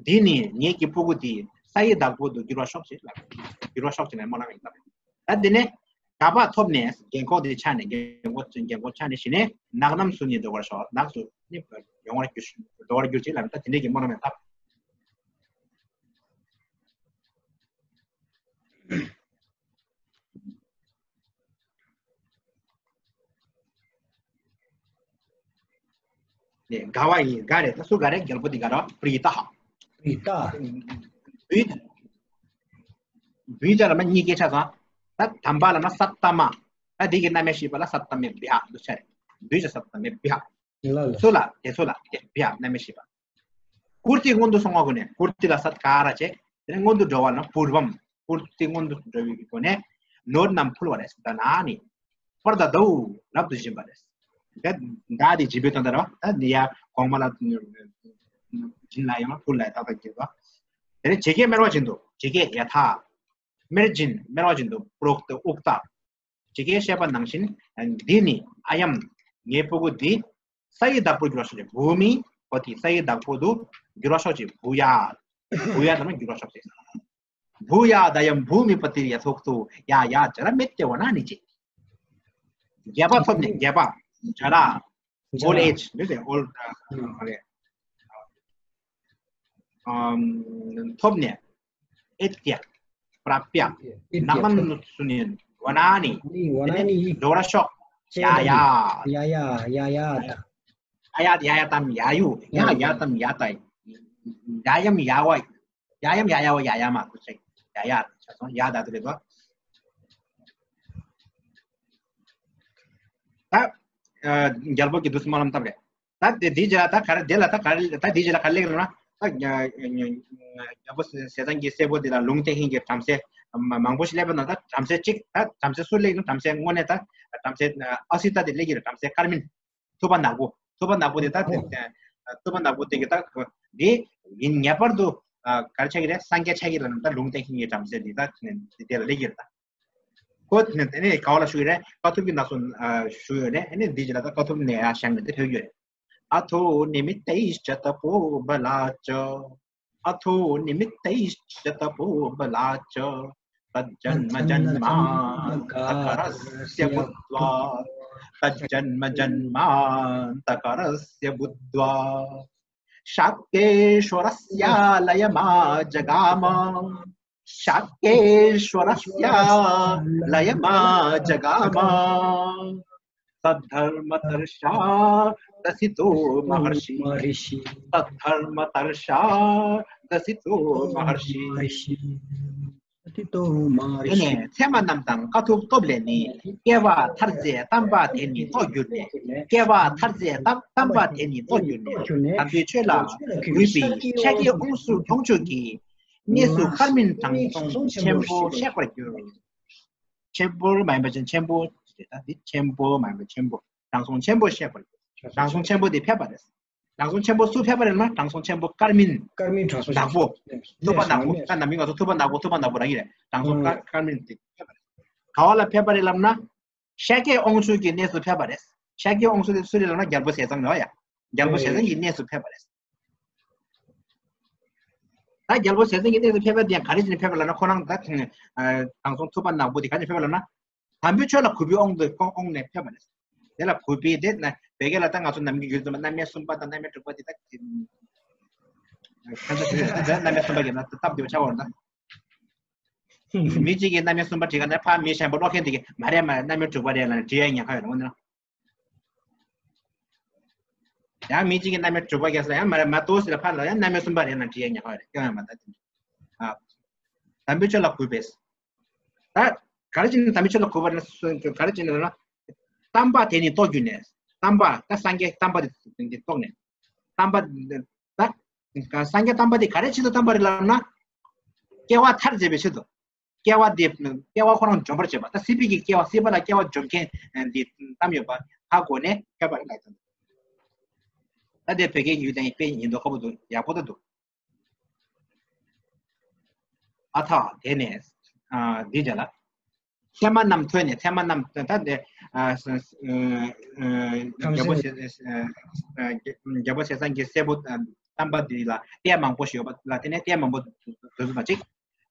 འདི་ནི་ངེད་ཀྱི་སྤུ་གུ་དེ་ས་ཡི་བདག་པོ་དུ་འགྱུར་བར་ཤོག་ཅེས་ལབ། འགྱུར་བར་ཤོག་ཅེས་ནས་སྨོན་ལམ་ཡིན་ལབ། ད་དེ་ནས་དགའ་བ་ཐོབ་ནས་རྒན་གོག་དེ་ཆགས་ནས་རྒན་གོག་རྒན་གོག་ཆགས་ནས་ཤི་ནས་ནགས་རྣམས་སུ་ནི་འགྲོ་བར་ཤོག་ནགས་སུ་ནི་ཡོང་བར་འགྱུར་འགྲོ་བར་འགྱུར་ཅེས་ལབ། ད་དེ་འདྲས་ཀྱི་སྨོན་ལམ་ཡང་བཏབ། ནས་དགའ་བ་ཡིས་དགའ་རེད། ད་སུ་དགའ་རེད། རྒྱལ་པོ་འདི་དགའ་རེད་བ། པྲི་ཏ། པྲི་ཏ། བུ་བུ་ཅ་ལ་མ་གཉིས་ཀའི་ཆ་ཚང་། ད་དམ་པ་ལ་མ་སཏ་མ། ད་འདི་གི་རྣམ་དབྱེ་བཞི་པ་ལ་སཏ་མེ་བྷྱ་འདུ་ཆ་རེད། བུ་ཅ་སཏ་མེ་བྷྱ། ལ་ལ། སུ་ལ་དེ་ཚོ་ལ་དེ་བྷྱ་རྣམ་དབྱེ་བཞི་པ། བཀུར་སྟི་སྔོན་དུ་སོང་བ་ཀུན་ནས་བཀུར་སྟི་ལ་སཏ་ཀ་ར་བྱས། དེ་ནས་སྔོན་དུ་འགྲོ་བ་ལ་པུར་བམ། བཀུར་སྟི་སྔོན་དུ་འགྲོ་བའི་སྒོ་ནས་ནོར་རྣམས་ཕུལ་བ་རེད། ད་ན་ནི། པར་ད་དོ་རབ་ཏུ་བྱིན་པ་རེད། ད་ད་དེ་སྦྱིན་པའི་དོན་དག་རེད་བ། ད་འདི་ཡ་གོང་མ་ལ་སྦྱིན་ལ་ཡང་ཕུལ་ལ་ཏག་ཏག་བྱེད་པ། དེ་ནས་ཇི་སྐད་སྨྲས་པ་བཞིན་དུ། ཇི་སྐད་ཡ་ཐ། སྨེར་སྦྱིན། སྨྲས་པ་བཞིན་དུ། པྲོཀ་ཏ་ཨུཀ་ཏ། ཇི་སྐད་བཤད་པ་ནང་བཞིན། འདི་ནི། ཨ་ཡམ། ངའི་སྤུ་གུ་འདི། ས་ཡི་བདག་པོར་འགྱུར་བར་ཤོག་ཅིག་བྷུ་མི་པ་ཏི། ས་ཡི་བདག་པོ་དུ་འགྱུར་བར་ཤོག་ཅིག་བྷུ་ཡ། བྷུ་ཡ་ལབ་ན་འགྱུར་བར་ཤོག་ཅིག་བྷུ་ཡ་དཱ་ཡམ་བྷུ་མི་པ་ཏི་ཡ་ཐོག་ཏུ་ཡ་ཡ་ཇ་ར་མེ་ཏེ་ཝ་ན་ནི་ཅི། རྒྱས་པ་ཐོབ་ནས། རྒྱས་པ། ཇ་ར། old age འདི་ཟེར། old རེད། ཐོབ་ནས། ཨེ་ཏྱ། པྲ་པྱ། ནགས་ལམ་དུ་ནི། ཝ་ན་ནི། ཝ་ན་ནི། འགྲོ་བར་ཤོག་ཡ་ཡ། ཡ་ཡ་ཡ་ཡ་ད། ཡ་ཡ་ཡ་ཡ་དམ་ཡ་ཡུ། ཡ་ཡ་དམ་ཡ་ད། ཡ་ཡམ་ཡ་ཝ། ཡ་ཡམ་ཡ་ཡ་ཝ་ཡ་ཡ་མ་ཁུ་ཆེ། ཡ་ཡ་ཆ་སོང་ཡ་ད་དུ་རེད་དོ། ད། རྒྱལ་པོ་གི་དུས་སུ་སྨོན་ལམ་བཏབ་རེད། ད་དེ་དེའི་རྗེས་ལ་ད་ག་རེ་དེ་ལ་ད་ག་རེ་ད་དེའི་རྗེས་ལ་ག་རེ་སླེབས་རེད་ན། ད་རྒྱལ་པོ་ཟས་གཙང་གི་སྲས་པོ་དེ་ལ་ལུང་བསྟན་མཁན་གྱི་བྲམ་ཟེ་མང་པོ་ཞིག་སླེབས་པ་ན། ད་བྲམ་ཟེ་གཅིག་ད་བྲམ་ཟེ་སུ་སླེབས་ན། བྲམ་ཟེ་དངོས་གནས་ད་བྲམ་ཟེ་ཨ་སི་ཏ་དེ་སླེབས་ཀྱི་རེད། བྲམ་ཟེ་ཀར་མིན། ཐུབ་པ་ནག་པོ། ཐུབ་པ་ནག་པོ་དེ་ད་དེ་ཐུབ་པ་ནག་པོ་དེ་གི་ད་དེ་ཡིན་ངེས་པར་དུ་ག་རེ་ཆགས་ཀྱི་རེད། སངས་རྒྱས་ཆགས་ཀྱི་རེད་ལབ་ན། ད་ལུང་བསྟན་མཁན་གྱི་བྲམ་ཟེ་དེ་ད་དེ་ལ་སླེབས་ཀྱི་རེད་ད། ཁོ་དེ་ནས་ག་བ་ལ་ཞུ་ཡོད་རེད། དཀའ་ཐུབ་ཀྱི་ནགས་སུ་ཞུ་ཡོད་རེད། ཨ་ནི་འདི་རྗེས་ལ་ད་དཀའ་ཐུབ་ནས་ཡར་བཞེངས་ནས་དེ་ཕེབས་ཡོད་རེད། अथो निमित्तैश्च तपोबलाच्च। अथो निमित्तैश्च तपोबलाच्च। तज्जन्मजन्मान्तकरस्य बुद्ध्वा। तज्जन्मजन्मान्तकरस्य बुद्ध्वा। शाक्येश्वरस्यालयमाजगाम। शाक्येश्वरस्यालयमाजगाम। सद्धर्मतर्षा दसितो महर्षि। सद्धर्मतर्षा दसितो महर्षि। དེ་ནས་ཚད་མ་རྣམས་དང་དཀའ་ཐུབ་སྟོབས་ལས་ནི། སྐྱེ་བ་མཐར་མཛད་དམ་པ་དེ་ནི་རྟོགས་གྱུར་ནས། སྐྱེ་བ་མཐར་མཛད་དམ་དམ་པ་དེ་ནི་རྟོགས་གྱུར་ནས། དམ་པའི་ཆོས་ལ་གུས་པས་ཤཱཀྱའི་དབང་ཕྱུག་དབང་ཕྱུག་གི་གནས་སུ་དཀར་མིན་དྲང་སྲོང་ཆེན་པོ་གཤེགས་པར་གྱུར། ཆེན་པོ་མ་ཡིན་པ་ཅན་ཆེན་པོ་རེད། ད་འདི་ཆེན་པོ་མ་ཡིན་པ་ཆེན་པོ། དྲང་སྲོང་ཆེན་པོ་གཤེགས་པར་གྱུར། དྲང་སྲོང་ཆེན་པོ་དེ་ཕེབས་པ་རེད། དྲང་སྲོང་ཆེན་པོ་སུ་ཕེབས་པ་རེད་ན། དྲང་སྲོང་ཆེན་པོ་ཀར་མིན། ཀར་མིན་དྲང་སྲོང་ནག་པོ། ཐུབ་པ་ནག་པོ། ད་ནམ་མིན་ང་ཚོ་ཐུབ་པ་ནག་པོ་ཐུབ་པ་ནག་པོ་རང་ཡིན་རེད། དྲང་སྲོང་ཀར་ཀར་མིན་དེ་ཕེབས་པ་རེད། ག་བ་ལ་ཕེབས་པ་རེད་ལབ་ན། ཤཱཀྱའི་དབང་ཕྱུག་གི་གནས་སུ་ཕེབས་པ་རེད། ཤཱཀྱའི་དབང་ཕྱུག་དེ་སུ་རེད་ལབ་ན། རྒྱལ་པོ་ཟས་གཙང་རེད་བ་ཡ། རྒྱལ་པོ་ཟས་གཙང་གི་གནས་སུ་ཕེབས་པ་རེད། ད་རྒྱལ་པོ་ཟས་གཙང་གི་གནས་སུ་ཕེབས་པ་དེ་ཡང་ག་རེ་བྱས་ནས་ཕེབས་པ་ལབ་ན། ཁོ་རང་ད་དྲང་སྲོང་ཐུབ་པ་ནག་པོ་དེ་ག་ནས་ཕེབས་པ་ལབ་ན། དམ་པའི་ཆོས་ལ་གུས་པའི་དབང་དུ་དབང་ནས་ཕེབས་པ་རེད། དེ་ལ་གུས་པས་དེ་ན་བོད་སྐད་ལ་ད་ང་ཚོ་ནམ་རྒྱུན་ཡོད་ཙམ་རྣམ་དབྱེ་གསུམ་པ་དང་རྣམ་དབྱེ་དྲུག་པ་དེ་ད་ཁ་ཚ་ཞུ་ཡོད། རྣམ་དབྱེ་གསུམ་པ་གི་ན་སྟབས་བདེ་བོ་ཆགས་པ་རེད་ད། མི་གཅིག་གིས་རྣམ་དབྱེ་གསུམ་པ་བྲིས་ཀ་ན་ཕར་མི་གཞན་པ་ཀློག་མཁན་དེ་གིས་མ་རེད་མ་རེད། རྣམ་དབྱེ་དྲུག་པ་རེད་ལབ་ནས་བྲིས་ཡ་ཉེན་ཁ་ཡོད་རེད། འོ་ན། ཡང་མི་གཅིག་གིས་རྣམ་དབྱེ་དྲུག་པ་རྒྱག་ས་ཡང་མ་རེད། མ་གཏོགས་ཟེར་ལ་ཕར་ལ་ཡང་རྣམ་དབྱེ་གསུམ་པ་རེད་ལབ་ནས་བྲིས་ཡ་ཉེན་ཁ་ཡོད་རེད། སྐྱོན་ཡང་མ་ད་དེ་འདྲ། ཨ། དམ་པའི་ཆོས་ལ་གུས་པས། ད་ག་རེ་བྱས་ནས་དམ་པའི་ཆོས་ལ་གུས་པ་རེད་ན། ག་རེ་བྱས་ནས་ལབ་ན། དམ་པ་དེ་ནི་རྟོགས་གྱུར་ནས། དམ་པ་ད་སངས་རྒྱས་དམ་པ་དེ་རྟོགས་ནས། དམ་པ་ད་སངས་རྒྱས་དམ་པ་དེ་ག་རེ་ཆེད་དུ་དམ་པ་རེད་ལབ་ན། སྐྱེ་བ་མཐར་མཛད་པའི་ཆེད་དུ། སྐྱེ་བ་འདི་སྐྱེ་བ་ཁོ་རང་འཇོམས་པར་བྱེད་པ། ད་སྲིད་པའི་གི་སྐྱེ་བ། སྲིད་པ་ལ་སྐྱེ་བ་འཇོམས་མཁན་འདི་བསྡམས་ཡོད་པ་ཧ་གོ་ནས་ཕེབས་པ་རེད་ལབ་ཀྱང་། ད་དེ་བོད་སྐད་ཡུལ་དང་དཔེ་ཡིན་མདོག་ཁ་པོ་འདུག་ཡག་པོ་ད་འདུག་ཨ་ཐ་དེ་ནས་ཨ་འདི་བྱ་ལ། ཚད་མ་རྣམས་ཐོས་ནས། ཚད་མ་རྣམས་ད་དེ་ཨ་ས་ཨ་ཨ་རྒྱལ་པོ་ཟས་ཨ་ཨ་རྒྱལ་པོ་ཟས་གཙང་གི་སྲས་པོ་ཨ་དམ་པ་འདི་ལ་ལྟས་མང་པོ་ཞིག་ཡོད་པ་ལ་བརྟེན་ནས་ལྟས་མང་པོ་འདོད་ཚུལ་དང་གཅིག་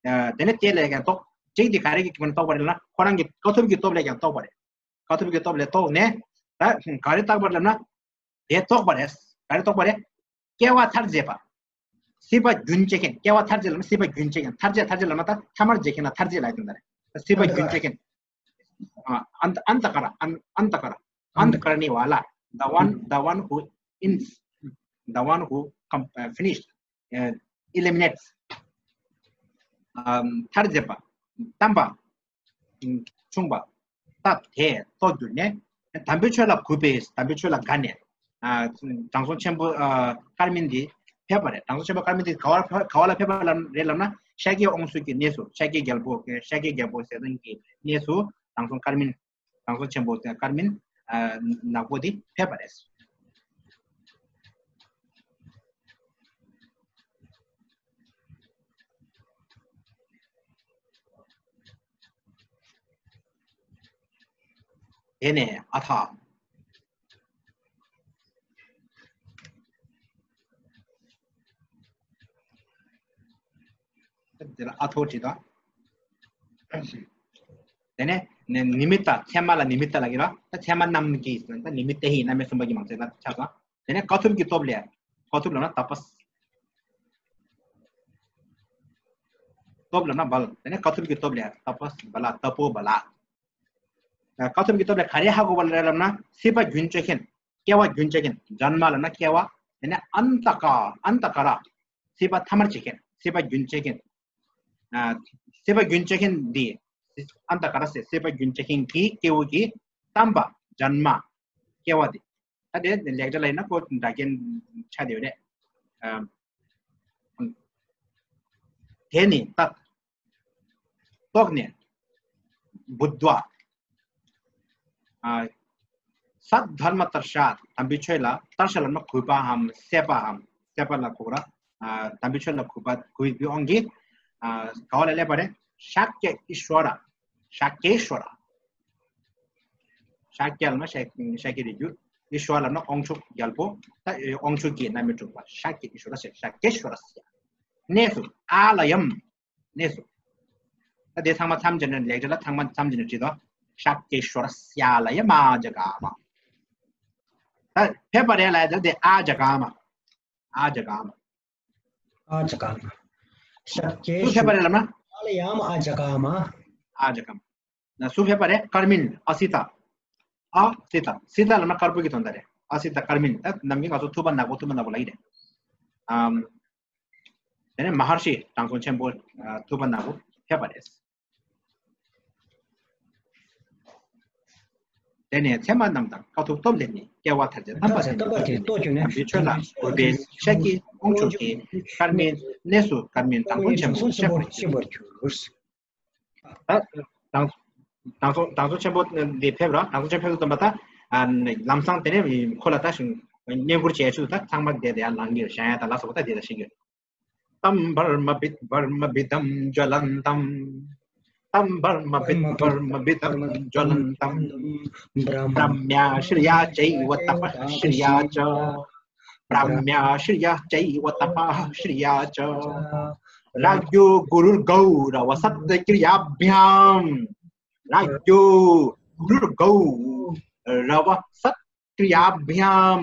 ཨ་དེ་ནས་ལྟས་ལས་ཀྱང་རྟོགས། གཅིག་དེ་ག་རེ་གི་སྒོ་ནས་རྟོགས་པ་རེད་ལབ་ན། ཁོ་རང་གི་དཀའ་ཐུབ་ཀྱི་སྟོབས་ལས་ཀྱང་རྟོགས་པ་རེད། དཀའ་ཐུབ་ཀྱི་སྟོབས་ལས་རྟོགས་ནས་ད་ག་རེ་བཏགས་པ་རེད་ལབ་ན། དེ་རྟོགས་པ་རེད། ག་རེ་རྟོགས་པ་རེད། སྐྱེ་བ་མཐར་མཛད་པ། སྲིད་པ་རྒྱུན་བཅད་མཁན། སྐྱེ་བ་མཐར་མཛད་ལབ་ན་སྲིད་པ་རྒྱུན་བཅད་མཁན། མཐར་མཛད། མཐར་མཛད་ལབ་ན་ད་ཐ་མར་མཛད་མཁན་ལ་མཐར་མཛད་ལབ་ཡོང་ད་རེད། སྲིད་པ་རྒྱུན་བཅད་མཁན། ཨ་ཨནྟ་ཨནྟ་ཀ་ར། ཨན་ཨནྟ་ཀ་ར། ཨནྟ་ཀ་ར་ནི་ཝ་ལ། The one, the one who ends, the one who com- uh, finished, uh, eliminates. ཨམ་མཐར་མཛད་པ། དམ་པ། ཆུང་བ། ད་དེ་རྟོགས་གྱུར་ནས། དམ་པའི་ཆོས་ལ་གུས་པས། དམ་པའི་ཆོས་ལ་དགའ་ནས། ཨ་དྲང་སྲོང་ཆེན་པོ་ཨ་ཀར་མིན་འདི་ཕེབས་པ་རེད། དྲང་སྲོང་ཆེན་པོ་ཀར་མིན་འདི་ག་བ་ག་བ་ལ་ཕེབས་པ་ལ་རེད་ལབ་ན། ཤཱཀྱའི་དབང་ཕྱུག་གི་གནས་སུ། ཤཱཀྱའི་རྒྱལ་པོ། ཤཱཀྱའི་རྒྱལ་པོ་ཟས་གཙང་གི་གནས་སུ་དྲང་སྲོང་ཀར་མིན། དྲང་སྲོང་ཆེན་པོ་ཀར་མིན་ ནག་པོ་དེ་ཕེབས་པ་རེད། དེ་ནས་ཨ་ཐ། དེ་ལ་ཨ་ཐོ་བྲིས་དང་། དེ་ནས་ནི་མི་ཏ། ཚད་མ་ལ་ནི་མི་ཏ་ལ་གི་ར། ད་ཚད་མ་རྣམས་ཀྱི་ད་ནི་མི་ཏ་ཧི་རྣམ་དབྱེ་གསུམ་པ་གི་མང་ཚད་ལ་ཆགས་སོང་། དེ་ནས་ཀ་ཐུབ་ཀྱི་སྟོབས་ལས། ཀ་ཐུབ་ལབ་ན་ཏ་པས། སྟོབས་ལབ་ན་བལ། དེ་ནས་ཀ་ཐུབ་ཀྱི་སྟོབས་ལས་ཏ་པས་བ་ལ། ཏ་པོ་བ་ལ། ཀ་ཐུབ་ཀྱི་སྟོབས་ལས་ག་རེ་ཧ་གོ་བ་ལ་རེད་ལབ་ན། སྲིད་པ་རྒྱུན་གཅོད་མཁན། སྐྱེ་བ་རྒྱུན་གཅོད་མཁན། ཛན་མ་ལབ་ན་སྐྱེ་བ། དེ་ནས་ཨན་ཏ་ཀ། ཨན་ཏ་ཀ་ར། སྲིད་པ་ཐ་མར་བྱེད་མཁན། སྲིད་པ་རྒྱུན་གཅོད་མཁན། ཨ། སྲིད་པ་རྒྱུན་གཅོད་མཁན་འདི། ཨན་ཏ་ཀ་ར་ཟེར། སྲིད་པ་རྒྱུན་གཅོད་མཁན་གྱི་སྐྱེ་བོ་གི་དམ་པ་ཛན་མ། སྐྱེ་བ་འདི། ད་དེ་ལེགས་སྒྲ་ལ་ཡིན་ན་ཁོ་སྒྲ་རྒྱན་ཆ་དེ་ཡོད་རེད། ཨ། དེ་ནི་ཏ། ཏོག་ནས། བུདྡྷ། ཨ། སད་དྷརྨ་དར་ཤ། དམ་པའི་ཆོས་ལ། དར་ཤ་ལབ་ན་གུས་པའམ་སད་པའམ། སད་པ་ལ་གོ་ར། ཨ། དམ་པའི་ཆོས་ལ་གུས་པ། གུས་པའི་དབང་གིས། ཨ། ག་བ་ལ་སླེབས་པ་རེད། ཤཱཀྱ་ཨིཤྭ་ར། ཤཱཀྱ་ཨིཤྭ་ར། ཤཱཀྱ་ལབ་ན་ཤཱཀ་ཤཱཀྱ་རིགས་རྒྱུད། ཨིཤྭ་ར་ལབ་ན་དབང་ཕྱུག་རྒྱལ་པོ། ད་དབང་ཕྱུག་གི་རྣམ་སྨིན་གྲུབ་པ། ཤཱཀྱ་ཨིཤྭ་ར་ཟེར། ཤཱཀྱ་ཨིཤྭ་ར་ཟེར། གནས་སུ། ཨཱ་ལ་ཡཾ། གནས་སུ། ད་དེ་ཚང་མ་མཚམས་བྱས་ནས། ལེགས་སྒྲ་ལ་ཚང་མ་མཚམས་བྱས་ནས་བྲིས་དོ། ཤཱཀྱ་ཨིཤྭ་ར་སཱ་ལ་ཡ་མ་ཛ་ག་མ། ད་ཕེབས་པ་རེད་ལབ་ཡ་དེ་ཨ་ཛ་ག་མ། ཨ་ཛ་ག་མ། ཨ་ཛ་ག་མ། ཤཱཀྱ་སུ་ཕེབས་པ་རེད་ལབ་ན། ཨཱ་ལ་ཡ་མ་ཨ་ཛ་ག་མ། ཨ་ཛ་ག་མ། ན་སུ་ཕེབས་པ་རེད། ཀརྨིན། ཨ་སི་ཏ། ཨ་སི་ཏ། སི་ཏ་ལབ་ན་དཀར་པོ་གི་དོན་དག་རེད། ཨ་སི་ཏ་ཀརྨིན། ད་ནམ་རྒྱུན་ང་ཚོ་ཐུབ་པ་ནག་པོ། ཐུབ་པ་ནག་པོ་ལབ་ཀྱི་རེད། ཨམ། དེ་ནས་མ་ཧར་ཤི་དྲང་སྲོང་ཆེན་པོ། ཨ། ཐུབ་པ་ནག་པོ་ཕེབས་པ་རེད། དེ་ནས་ཚད་མ་རྣམས་དང་། ཀ་ཐུབ་སྟོབས་ལས་ནི། སྐྱེ་བ་མཐར་བྱེད་དམ་པ་དེ་ནི། དམ་པའི་ཆོས་ལ་གུས་པས་ཤཱཀྱའི་དབང་ཕྱུག་གི། ཀརྨའི་གནས་སུ་ཀརྨིན་དྲང་སྲོང་ཆེན་པོ་གཤེགས་པར་གྱུར། ད་དྲང་དྲང་སྲོང་དྲང་སྲོང་ཆེན་པོ་འདི་ཕེབས་ར། དྲང་སྲོང་ཆེན་པོ་ཕེབས་དུས་ཙམ་པ་ད། ཨ། ལམ་སང་དེ་ནས་ཁོ་ལ་ད་བསྙེན་བཀུར་བྱས་ཆུ་ད་ཚང་མ་དེ་དེ་ཡར་ལངས་ཀྱི་བཞེངས་ཡ་ད་ལ་སོགས་པ་ད་དེ་ལ་ཤེས་ཀྱི། ཏམ་བརྨ་བི་བརྨ་བི་དམ་ཇྭ་ལན་ཏམ། ཏམ་བརྨ་བི་བརྨ་བི་དམ་ཇྭ་ལན་ཏམ། བྲམ་ཡ་ཤྲི་ཡ་ཅེ་ཝ་ཏ་པ་ཤྲི་ཡ་ཅ། བྲམ་ཡ་ཤྲི་ཡ་ཅེ་ཝ་ཏ་པ་ཤྲི་ཡ་ཅ། རཱ་ཇོ་གུ་རུར་གའུ་ར་བ་སཏ་ཀྲི་ཡ་བྷྱཾ། རཱ་ཇོ་གུ་རུར་གའུ་ར་བ་སཏ་ཀྲི་ཡ་བྷྱཾ།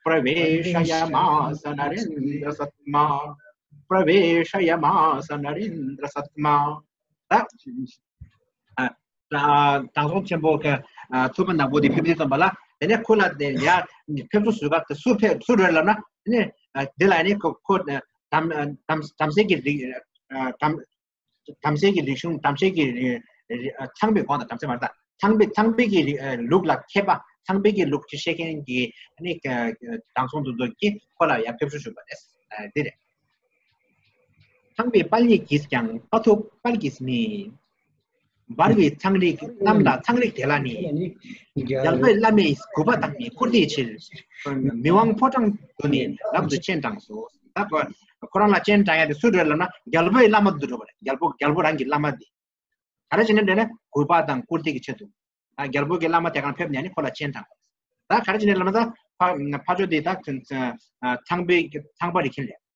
པྲ་བེ་ཤ་ཡ་མ་ས་ན་རེནྡྲ་སཏ་མ། པྲ་བེ་ཤ་ཡ་མ་ས་ན་རེནྡྲ་སཏ་མ། ད། ཨ། དྲང་སྲོང་ཆེན་པོ་གི། ཨ། ཐུབ་པ་ནག་པོ་དེ་ཕེབས་དུས་ཙམ་པ་ལ། དེ་ནས་ཁོ་ལ་དེ་ཡ་ཕེབས་བསུ་ཞུ་ག་དེ་སུ་ཕེབས་སུ་རེད་ལབ་ན། དེ་ནས། ཨ། དེ་ལ་ནི་ཁོ་ཁོ་བྲམ་བྲམ་བྲམ་ཟེ་གི་རིགས། ཨ། བྲམ་བྲམ་ཟེ་གི་རིག་གཞུང་། བྲམ་ཟེ་གི་རིག་ཨ། ཚངས་པའི་གོང་དང་། བྲམ་ཟེ་མ་རེད་ད། ཚངས་པའི་ཚངས་པའི་གི་རིག་ཨ། ལུགས་ལ་མཁས་པ། ཚངས་པའི་གི་ལུགས་ཀྱི་ཤེས་མཁན་གྱི་ནི། ཨ། དྲང་སྲོང་དེ་ཚོ་གིས་ཁོ་ལ་ཡ་ཕེབས་བསུ་ཞུས་པ་རེད། ཨ། འདི་རེད། ཚངས་པའི་དཔལ་ཉིད་ཀྱིས་ཀྱང་། ཀ་ཐུབ་དཔལ་གྱིས་ནི། འབར་བའི་ཚངས་རིས་རྣམས་ལ། ཚངས་རིས་དེ་ལ་ནི། རྒྱལ་པོའི་བླ་མའི་གུས་པ་དང་ནི་བཀུར་སྟིའི་ཕྱིར། མི་དབང་ཕོ་བྲང་དུ་ནི་རབ་ཏུ་སྤྱན་དྲངས་སོ། ད་ཁོ་ཁོ་རང་ལ་སྤྱན་དྲངས་ཡ་དེ་སུ་འགྲོ་ལབ་ན། རྒྱལ་པོའི་བླ་མ་དུ་འགྲོ་བ་རེད། རྒྱལ་པོ་རྒྱལ་པོ་རང་གི་བླ་མ་དེ། ག་རེ་བྱས་ནས་འདྲ་ན་གུས་པ་དང་བཀུར་སྟི་གི་ཆེད་དུ། ཨ། རྒྱལ་པོ་གི་བླ་མ་དེ་ག་རང་ཕེབས་ནས་ནི་ཁོ་ལ་སྤྱན་དྲངས་པ་རེད། ད་ག་རེ་བྱས་ནས་ལབ་ན། ད་ཕ་ཕ་ཇོ་དེ་ད་ཚངས་པའི་ཚངས་པ་རིགས་མཁན་ལས།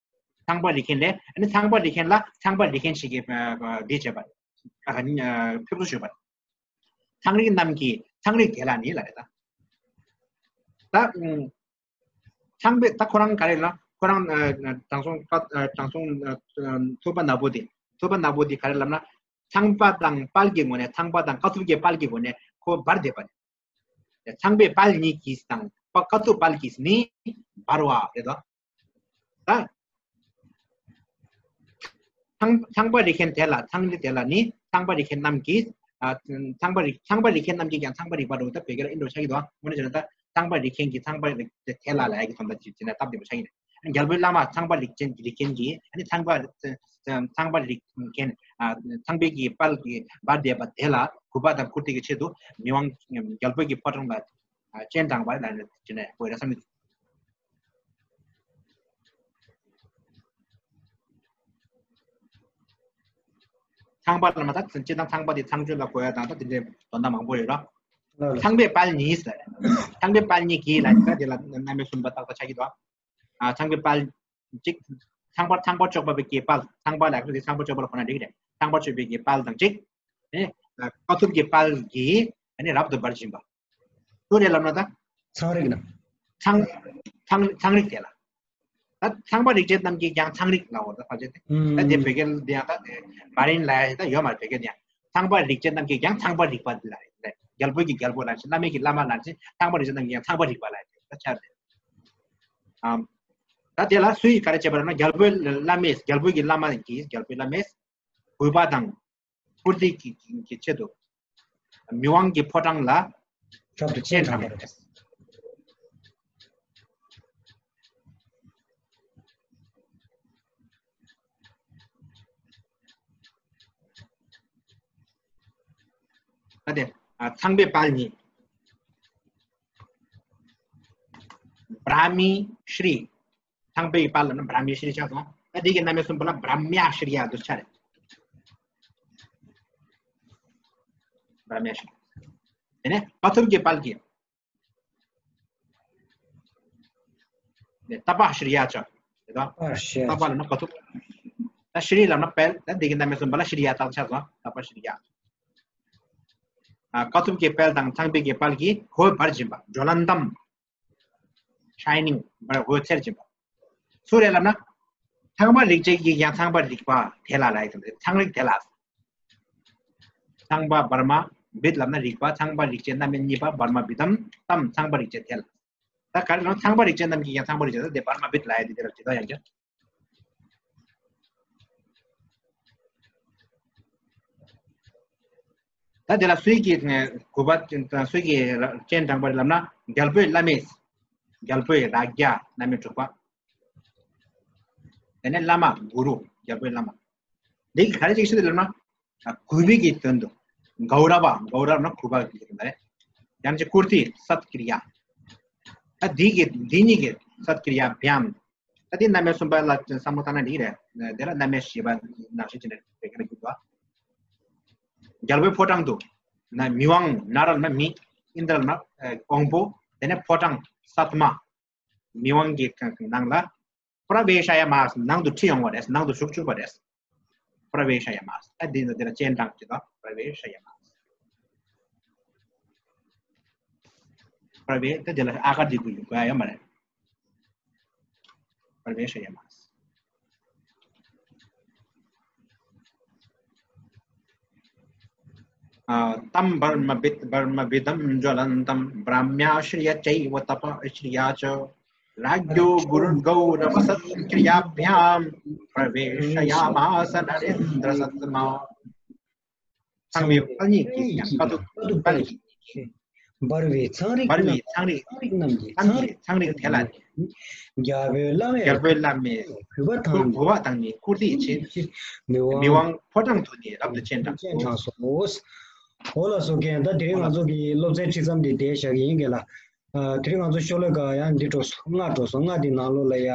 ཚངས་པ་རིགས་མཁན་ལས། ཨ་ནི་ཚངས་པ་རིགས་མཁན་ལ་ཚངས་པ་རིགས་མཁན་ཞིག་གིས་འདི་བྱས་པ་རེད། ཨ། ཕེབས་བསུ་ཞུས་པ་རེད། ཚངས་རིས་རྣམས་ཀྱི། ཚངས་རིས་དེ་ལ་ནི་ལབ་རེད་ད། ད། ཚངས་པའི། ད་ཁོ་རང་ག་རེ་ལ། ཁོ་རང་། ཨ། དྲང་སྲོང་། ཨ། དྲང་སྲོང་། ཨ། ཐུབ་པ་ནག་པོ་དེ། ཐུབ་པ་ནག་པོ་དེ་ག་རེ་ལབ་ན། ཚངས་པ་དང་དཔལ་གྱི་ངོས་ནས། ཚངས་པ་དང་ཀ་ཐུབ་ཀྱི་དཔལ་གྱི་ངོས་ནས་ཁོ་འབར་བསྡད་པ་རེད། ཚངས་པའི་དཔལ་ཉིད་ཀྱིས་དང་། ཀ་ཐུབ་དཔལ་གྱིས་ནི་འབར་བ་རེད་དོ། ད། ཚངས་ཚངས་པ་རིགས་མཁན་དེ་ལ། ཚངས་རིས་དེ་ལ་ནི་ཚངས་པ་རིགས་མཁན་རྣམས་ཀྱིས། ཨ། ཚངས་པ་རིགས། ཚངས་པ་རིགས་མཁན་རྣམས་ཀྱིས་ཀྱང་། ཚངས་པ་རིགས་པ་རུ། ད་བོད་སྐད་ལ་ཨིན་འགྲོ་ཆགས་ཀྱི་འདུག་དངོས་གནས་བྱས་ན་ད་ཚངས་པ་རིགས་མཁན་གྱིས་ཚངས་པ་རིགས་དེ་ལ་ལབ་ཡ་གི་དོན་དག་ཅིག་བྱས་ན་སྟབས་བདེ་པོ་ཆགས་ཀྱི་རེད། རྒྱལ་པོའི་བླ་མ་ཚངས་པ་རིགས་ཅན། རིགས་མཁན་གྱིས། ཨ་ནི་ཚངས་པ་ཚངས་པ་རིགས་མཁན། ཨ། ཚངས་པའི་གི་དཔལ་གྱི་འབར་བསྡད་པ་དེ་ལ་གུས་པ་དང་བཀུར་སྟི་གི་ཆེད་དུ་མི་དབང་རྒྱལ་པོའི་གི་ཕོ་བྲང་ལ། ཨ་སྤྱན་དྲངས་པ་ལ་ནི་ཅི་ནས་བོད་ར་བསམ་ཡོད། ཚངས་པ་ལ་མ་ད་སྤྱིར་བཏང་ཚངས་པ་དེ་ཚངས་སྤྱོད་ལ་གོ་ཡ་དང་ད་དེ་འདྲའི་དོན་དག་མང་པོ་ཡོད་ར། ཚངས་པའི་དཔལ་ཉིད་ཟེར། ཚངས་པའི་དཔལ་ཉིད་ཀྱིས་ལ་ད་དེ་ལ་རྣམ་དབྱེ་གསུམ་པ་ཏག་ཏག་ཆགས་ཀྱི་འདུག་ཨ་ཚངས་པའི་དཔལ་གཅིག་ཚངས་པ་ཚངས་པ་སྤྱོད་པ་པའི་གི་དཔལ། ཚངས་པ་ལ་ཚངས་པ་སྤྱོད་པ་ལ་གོ་ན་འགྲིག་རེད། ཚངས་པ་སྤྱོད་པའི་གི་དཔལ་དང་གཅིག་ཨེ་དཀའ་ཐུབ་ཀྱི་དཔལ་གྱིས་ཨ་ནི་རབ་ཏུ་འབར་བཞིན་པ། སུ་རེད་ལབ་ན་ད། ཚངས་རིག་ན། ཚངས་ཚངས་ཚངས་རིག་དེ་ལ། ད་ཚངས་པ་རིག་བྱེད་རྣམས་ཀྱིས་ཀྱང་ཚངས་རིག་ལབ་འོ་ད་ཕལ་ཆེར་དེ། ད་དེ་བོད་སྐད་དེ་ཡང་ད་དེ་མ་རིན་ལ་ད་ཡོད་མ་རེད། བོད་སྐད་དེ་ཡང་ཚངས་པ་རིག་བྱེད་རྣམས་ཀྱིས་ཀྱང་ཚངས་པ་རིག་པ་ལ་རེད། རྒྱལ་པོ་གི་རྒྱལ་པོ་ལ་ཞེས་བླ་མེད་ཀྱི་བླ་མ་ལ་ཞེས་ཚངས་པ་རིག་བྱེད་རྣམས་ཀྱིས་ཀྱང་ཚངས་པ་རིག་པ་ལ་ཞེས་ད་ཆར་རེད། ཨམ། ད་དེ་ལ་སུ་ཡིས་ག་རེ་བྱས་པ་རེད་ན་རྒྱལ་པོའི་བླ་མས་རྒྱལ་པོ་གི་བླ་མ་གིས་རྒྱལ་པོའི་བླ་མས་གུས་པ་དང་བཀུར་སྟི་གི་གི་ཆེད་དུ་མི་དབང་གི་ཕོ་བྲང་ལ་ཞབས་ཏུ་སྤྱན་དྲངས་པ་རེད། ད་དེ་ཨ་ཚངས་པའི་དཔལ་ཉིད། བྲཱ་མི་ཤྲཱི། ཚངས་པའི་དཔལ་ལ་ན་བྲཱ་མི་ཤྲཱི་ཆགས་སོང་། ད་དེ་གི་རྣམ་དབྱེ་གསུམ་པ་ལ་བྲཱ་མྱ་ཤྲཱི་ཡ་དུ་ཆ་རེད། བྲཱ་མྱ་ཤྲཱི། དེ་ནས་དཀའ་ཐུབ་ཀྱི་དཔལ་གྱིས། ནས་ཏ་པ་ཤྲཱི་ཡ་ཆ། དེ་དང་། ཏ་པ་ལ་ན་དཀའ་ཐུབ། ད་ཤྲཱི་ལ་ན་དཔལ། ད་དེ་གི་རྣམ་དབྱེ་གསུམ་པ་ལ་ཤྲཱི་ཡ་དག་ཆགས་སོང་། ཏ་པ་ཤྲཱི་ཡ། ཨ་དཀའ་ཐུབ་ཀྱི་དཔལ་དང་ཚངས་པའི་གི་དཔལ་གྱིས་འོད་འབར་བཞིན་པ། ཇྭ་ལན་ཏམ། ཤའི་ནིང་། འོད་འཚེར་བཞིན་པ། སུ་རེད་ལབ་ན། ཚངས་པ་རིག་བྱེད་ཀྱིས་ཀྱང་ཚངས་པ་རིག་པ་དེ་ལ་ལབ་ཡོད་དེ། ཚངས་རིག་དེ་ལ། ཚངས་པ་བར་མ་བིད་ལབ་ན་རིག་པ། ཚངས་པ་རིག་བྱེད་རྣམ་དབྱེ་གཉིས་པ་བར་མ་བིད་དམ་ཏམ། ཚངས་པ་རིག་བྱེད་དེ་ལ། ད་ག་རེ་ལབ་ན་ཚངས་པ་རིག་བྱེད་རྣམས་ཀྱིས་ཀྱང་ཚངས་པ་རིག་བྱེད་ད་དེ་བར་མ་བིད་ལབ་ཡ་དེ་དེ་ལ་ཇི་ལྟར་ཡང་ཀྱང་། ད་དེ་ལ་སུས་ཀྱིས་གུས་པ་སུས་ཀྱིས་སྤྱན་དྲངས་པ་རེད་ལབ་ན་རྒྱལ་པོའི་བླ་མས། རྒྱལ་པོའི་རཱ་ཛ་རྣམ་དབྱེ་དྲུག་པ། དེ་ནས་བླ་མ་གུ་རུ། རྒྱལ་པོའི་བླ་མ། འདི་གི་ག་རེ་ཅིག་ཤེས་ལབ་ན། གུས་པའི་གི་དོན་དུ། གའུ་ར་བ། གའུ་ར་བ་ན་གུས་པ་གི་དོན་རེད། ཡང་ཅིག་བཀུར་སྟི། སཏ་ཀྲི་ཡ། ད་འདི་གི་འདི་གཉིས་ཀྱི་སཏ་ཀྲི་ཡ་བྷྱཱམ། ད་འདི་རྣམ་དབྱེ་གསུམ་པ་ལ་བསམ་བློ་བཏང་ན་འགྲིག་རེད། དེ་ལ་རྣམ་དབྱེ་བཞི་པ་ནང་བཞིན་བྱས་ནས་བོད་སྐད་ལ་བསྒྱུར་འདུག་རྒྱལ་པོའི་ཕོ་བྲང་དུ། ན་མི་དབང་། ན་ར་ལ་ན་མི། ཨིནྡྲ་ལ་ན་དབང་པོ། དེ་ནས་ཕོ་བྲང་སཏ་མ། མི་དབང་གི་ནང་ལ། པྲ་བེ་ཤ་ཡ་མ། ནང་དུ་ཁྲིད་ཡོང་བ་རེད། ནང་དུ་ཞུགས་བཅུག་པ་རེད། པྲ་བེ་ཤ་ཡ་མ། ཨ་འདི་ནི་འདི་ལ་སྤྱན་དྲངས་ཀྱི་དང་པྲ་བེ་ཤ་ཡ་མ། པྲ་བེ་ད་འདི་ལ་ཨ་གར་འདི་དགོས་དགོས་ཡ་ཡོད་མ་རེད། པྲ་བེ་ཤ་ཡ་མ། ཨ་ཏམ་བར་མ་བིད། བར་མ་བིད་དམ་ཇྭ་ལན་ཏམ། བྲཱ་མྱ་ཤྲཱི་ཡ་ཅཱི་ཝ་ཏ་པ་ཤྲཱི་ཡ་ཅོ། རཱ་ཛོ་གུ་རུར་གའུ་ར་བ་སཏ་ཀྲི་ཡ་བྷྱཱམ། པྲ་བེ་ཤ་ཡ་མ་ས་ན་རེནྡྲ་སཏ་མ། ཚངས་པའི་དཔལ་ཉིད་ཀྱིས་ཀྱང་དཀའ་ཐུབ་དཔལ་གྱིས། འབར་བའི་ཚངས་རིག་འབར་བའི་ཚངས་རིག་ཚངས་རིག་རྣམས་ཀྱིས། ཚངས་རིག་ཚངས་རིག་དེ་ལ་ནི། རྒྱལ་པོའི་བླ་མས། རྒྱལ་པོའི་བླ་མས། གུས་པ་དང་། གུས་པ་དང་ནི་བཀུར་སྟི་བྱེད། མི་དབང་། མི་དབང་ཕོ་བྲང་དུ་ནི་རབ་ཏུ་སྤྱན་དྲངས་སོ། སྤྱན་དྲངས་སོ། འོ་ལགས་སོ་རྒན། ད་དེ་རིང་ང་ཚོ་གི་སློབ་ཚན་ཁྲིད་མཚམས་འདི་བསྡད་བཞག་གི་ཡིན་རྒན་ལགས། ཨ་དེ་རིང་ང་ཚོ་ཤོ་ལོ་ཀ་ཡང་འདི་འགྲོ་སོང་། ལྔ་འགྲོ་སོང་། ལྔ་འདི་ནང་ལོགས་ལ་ཡ་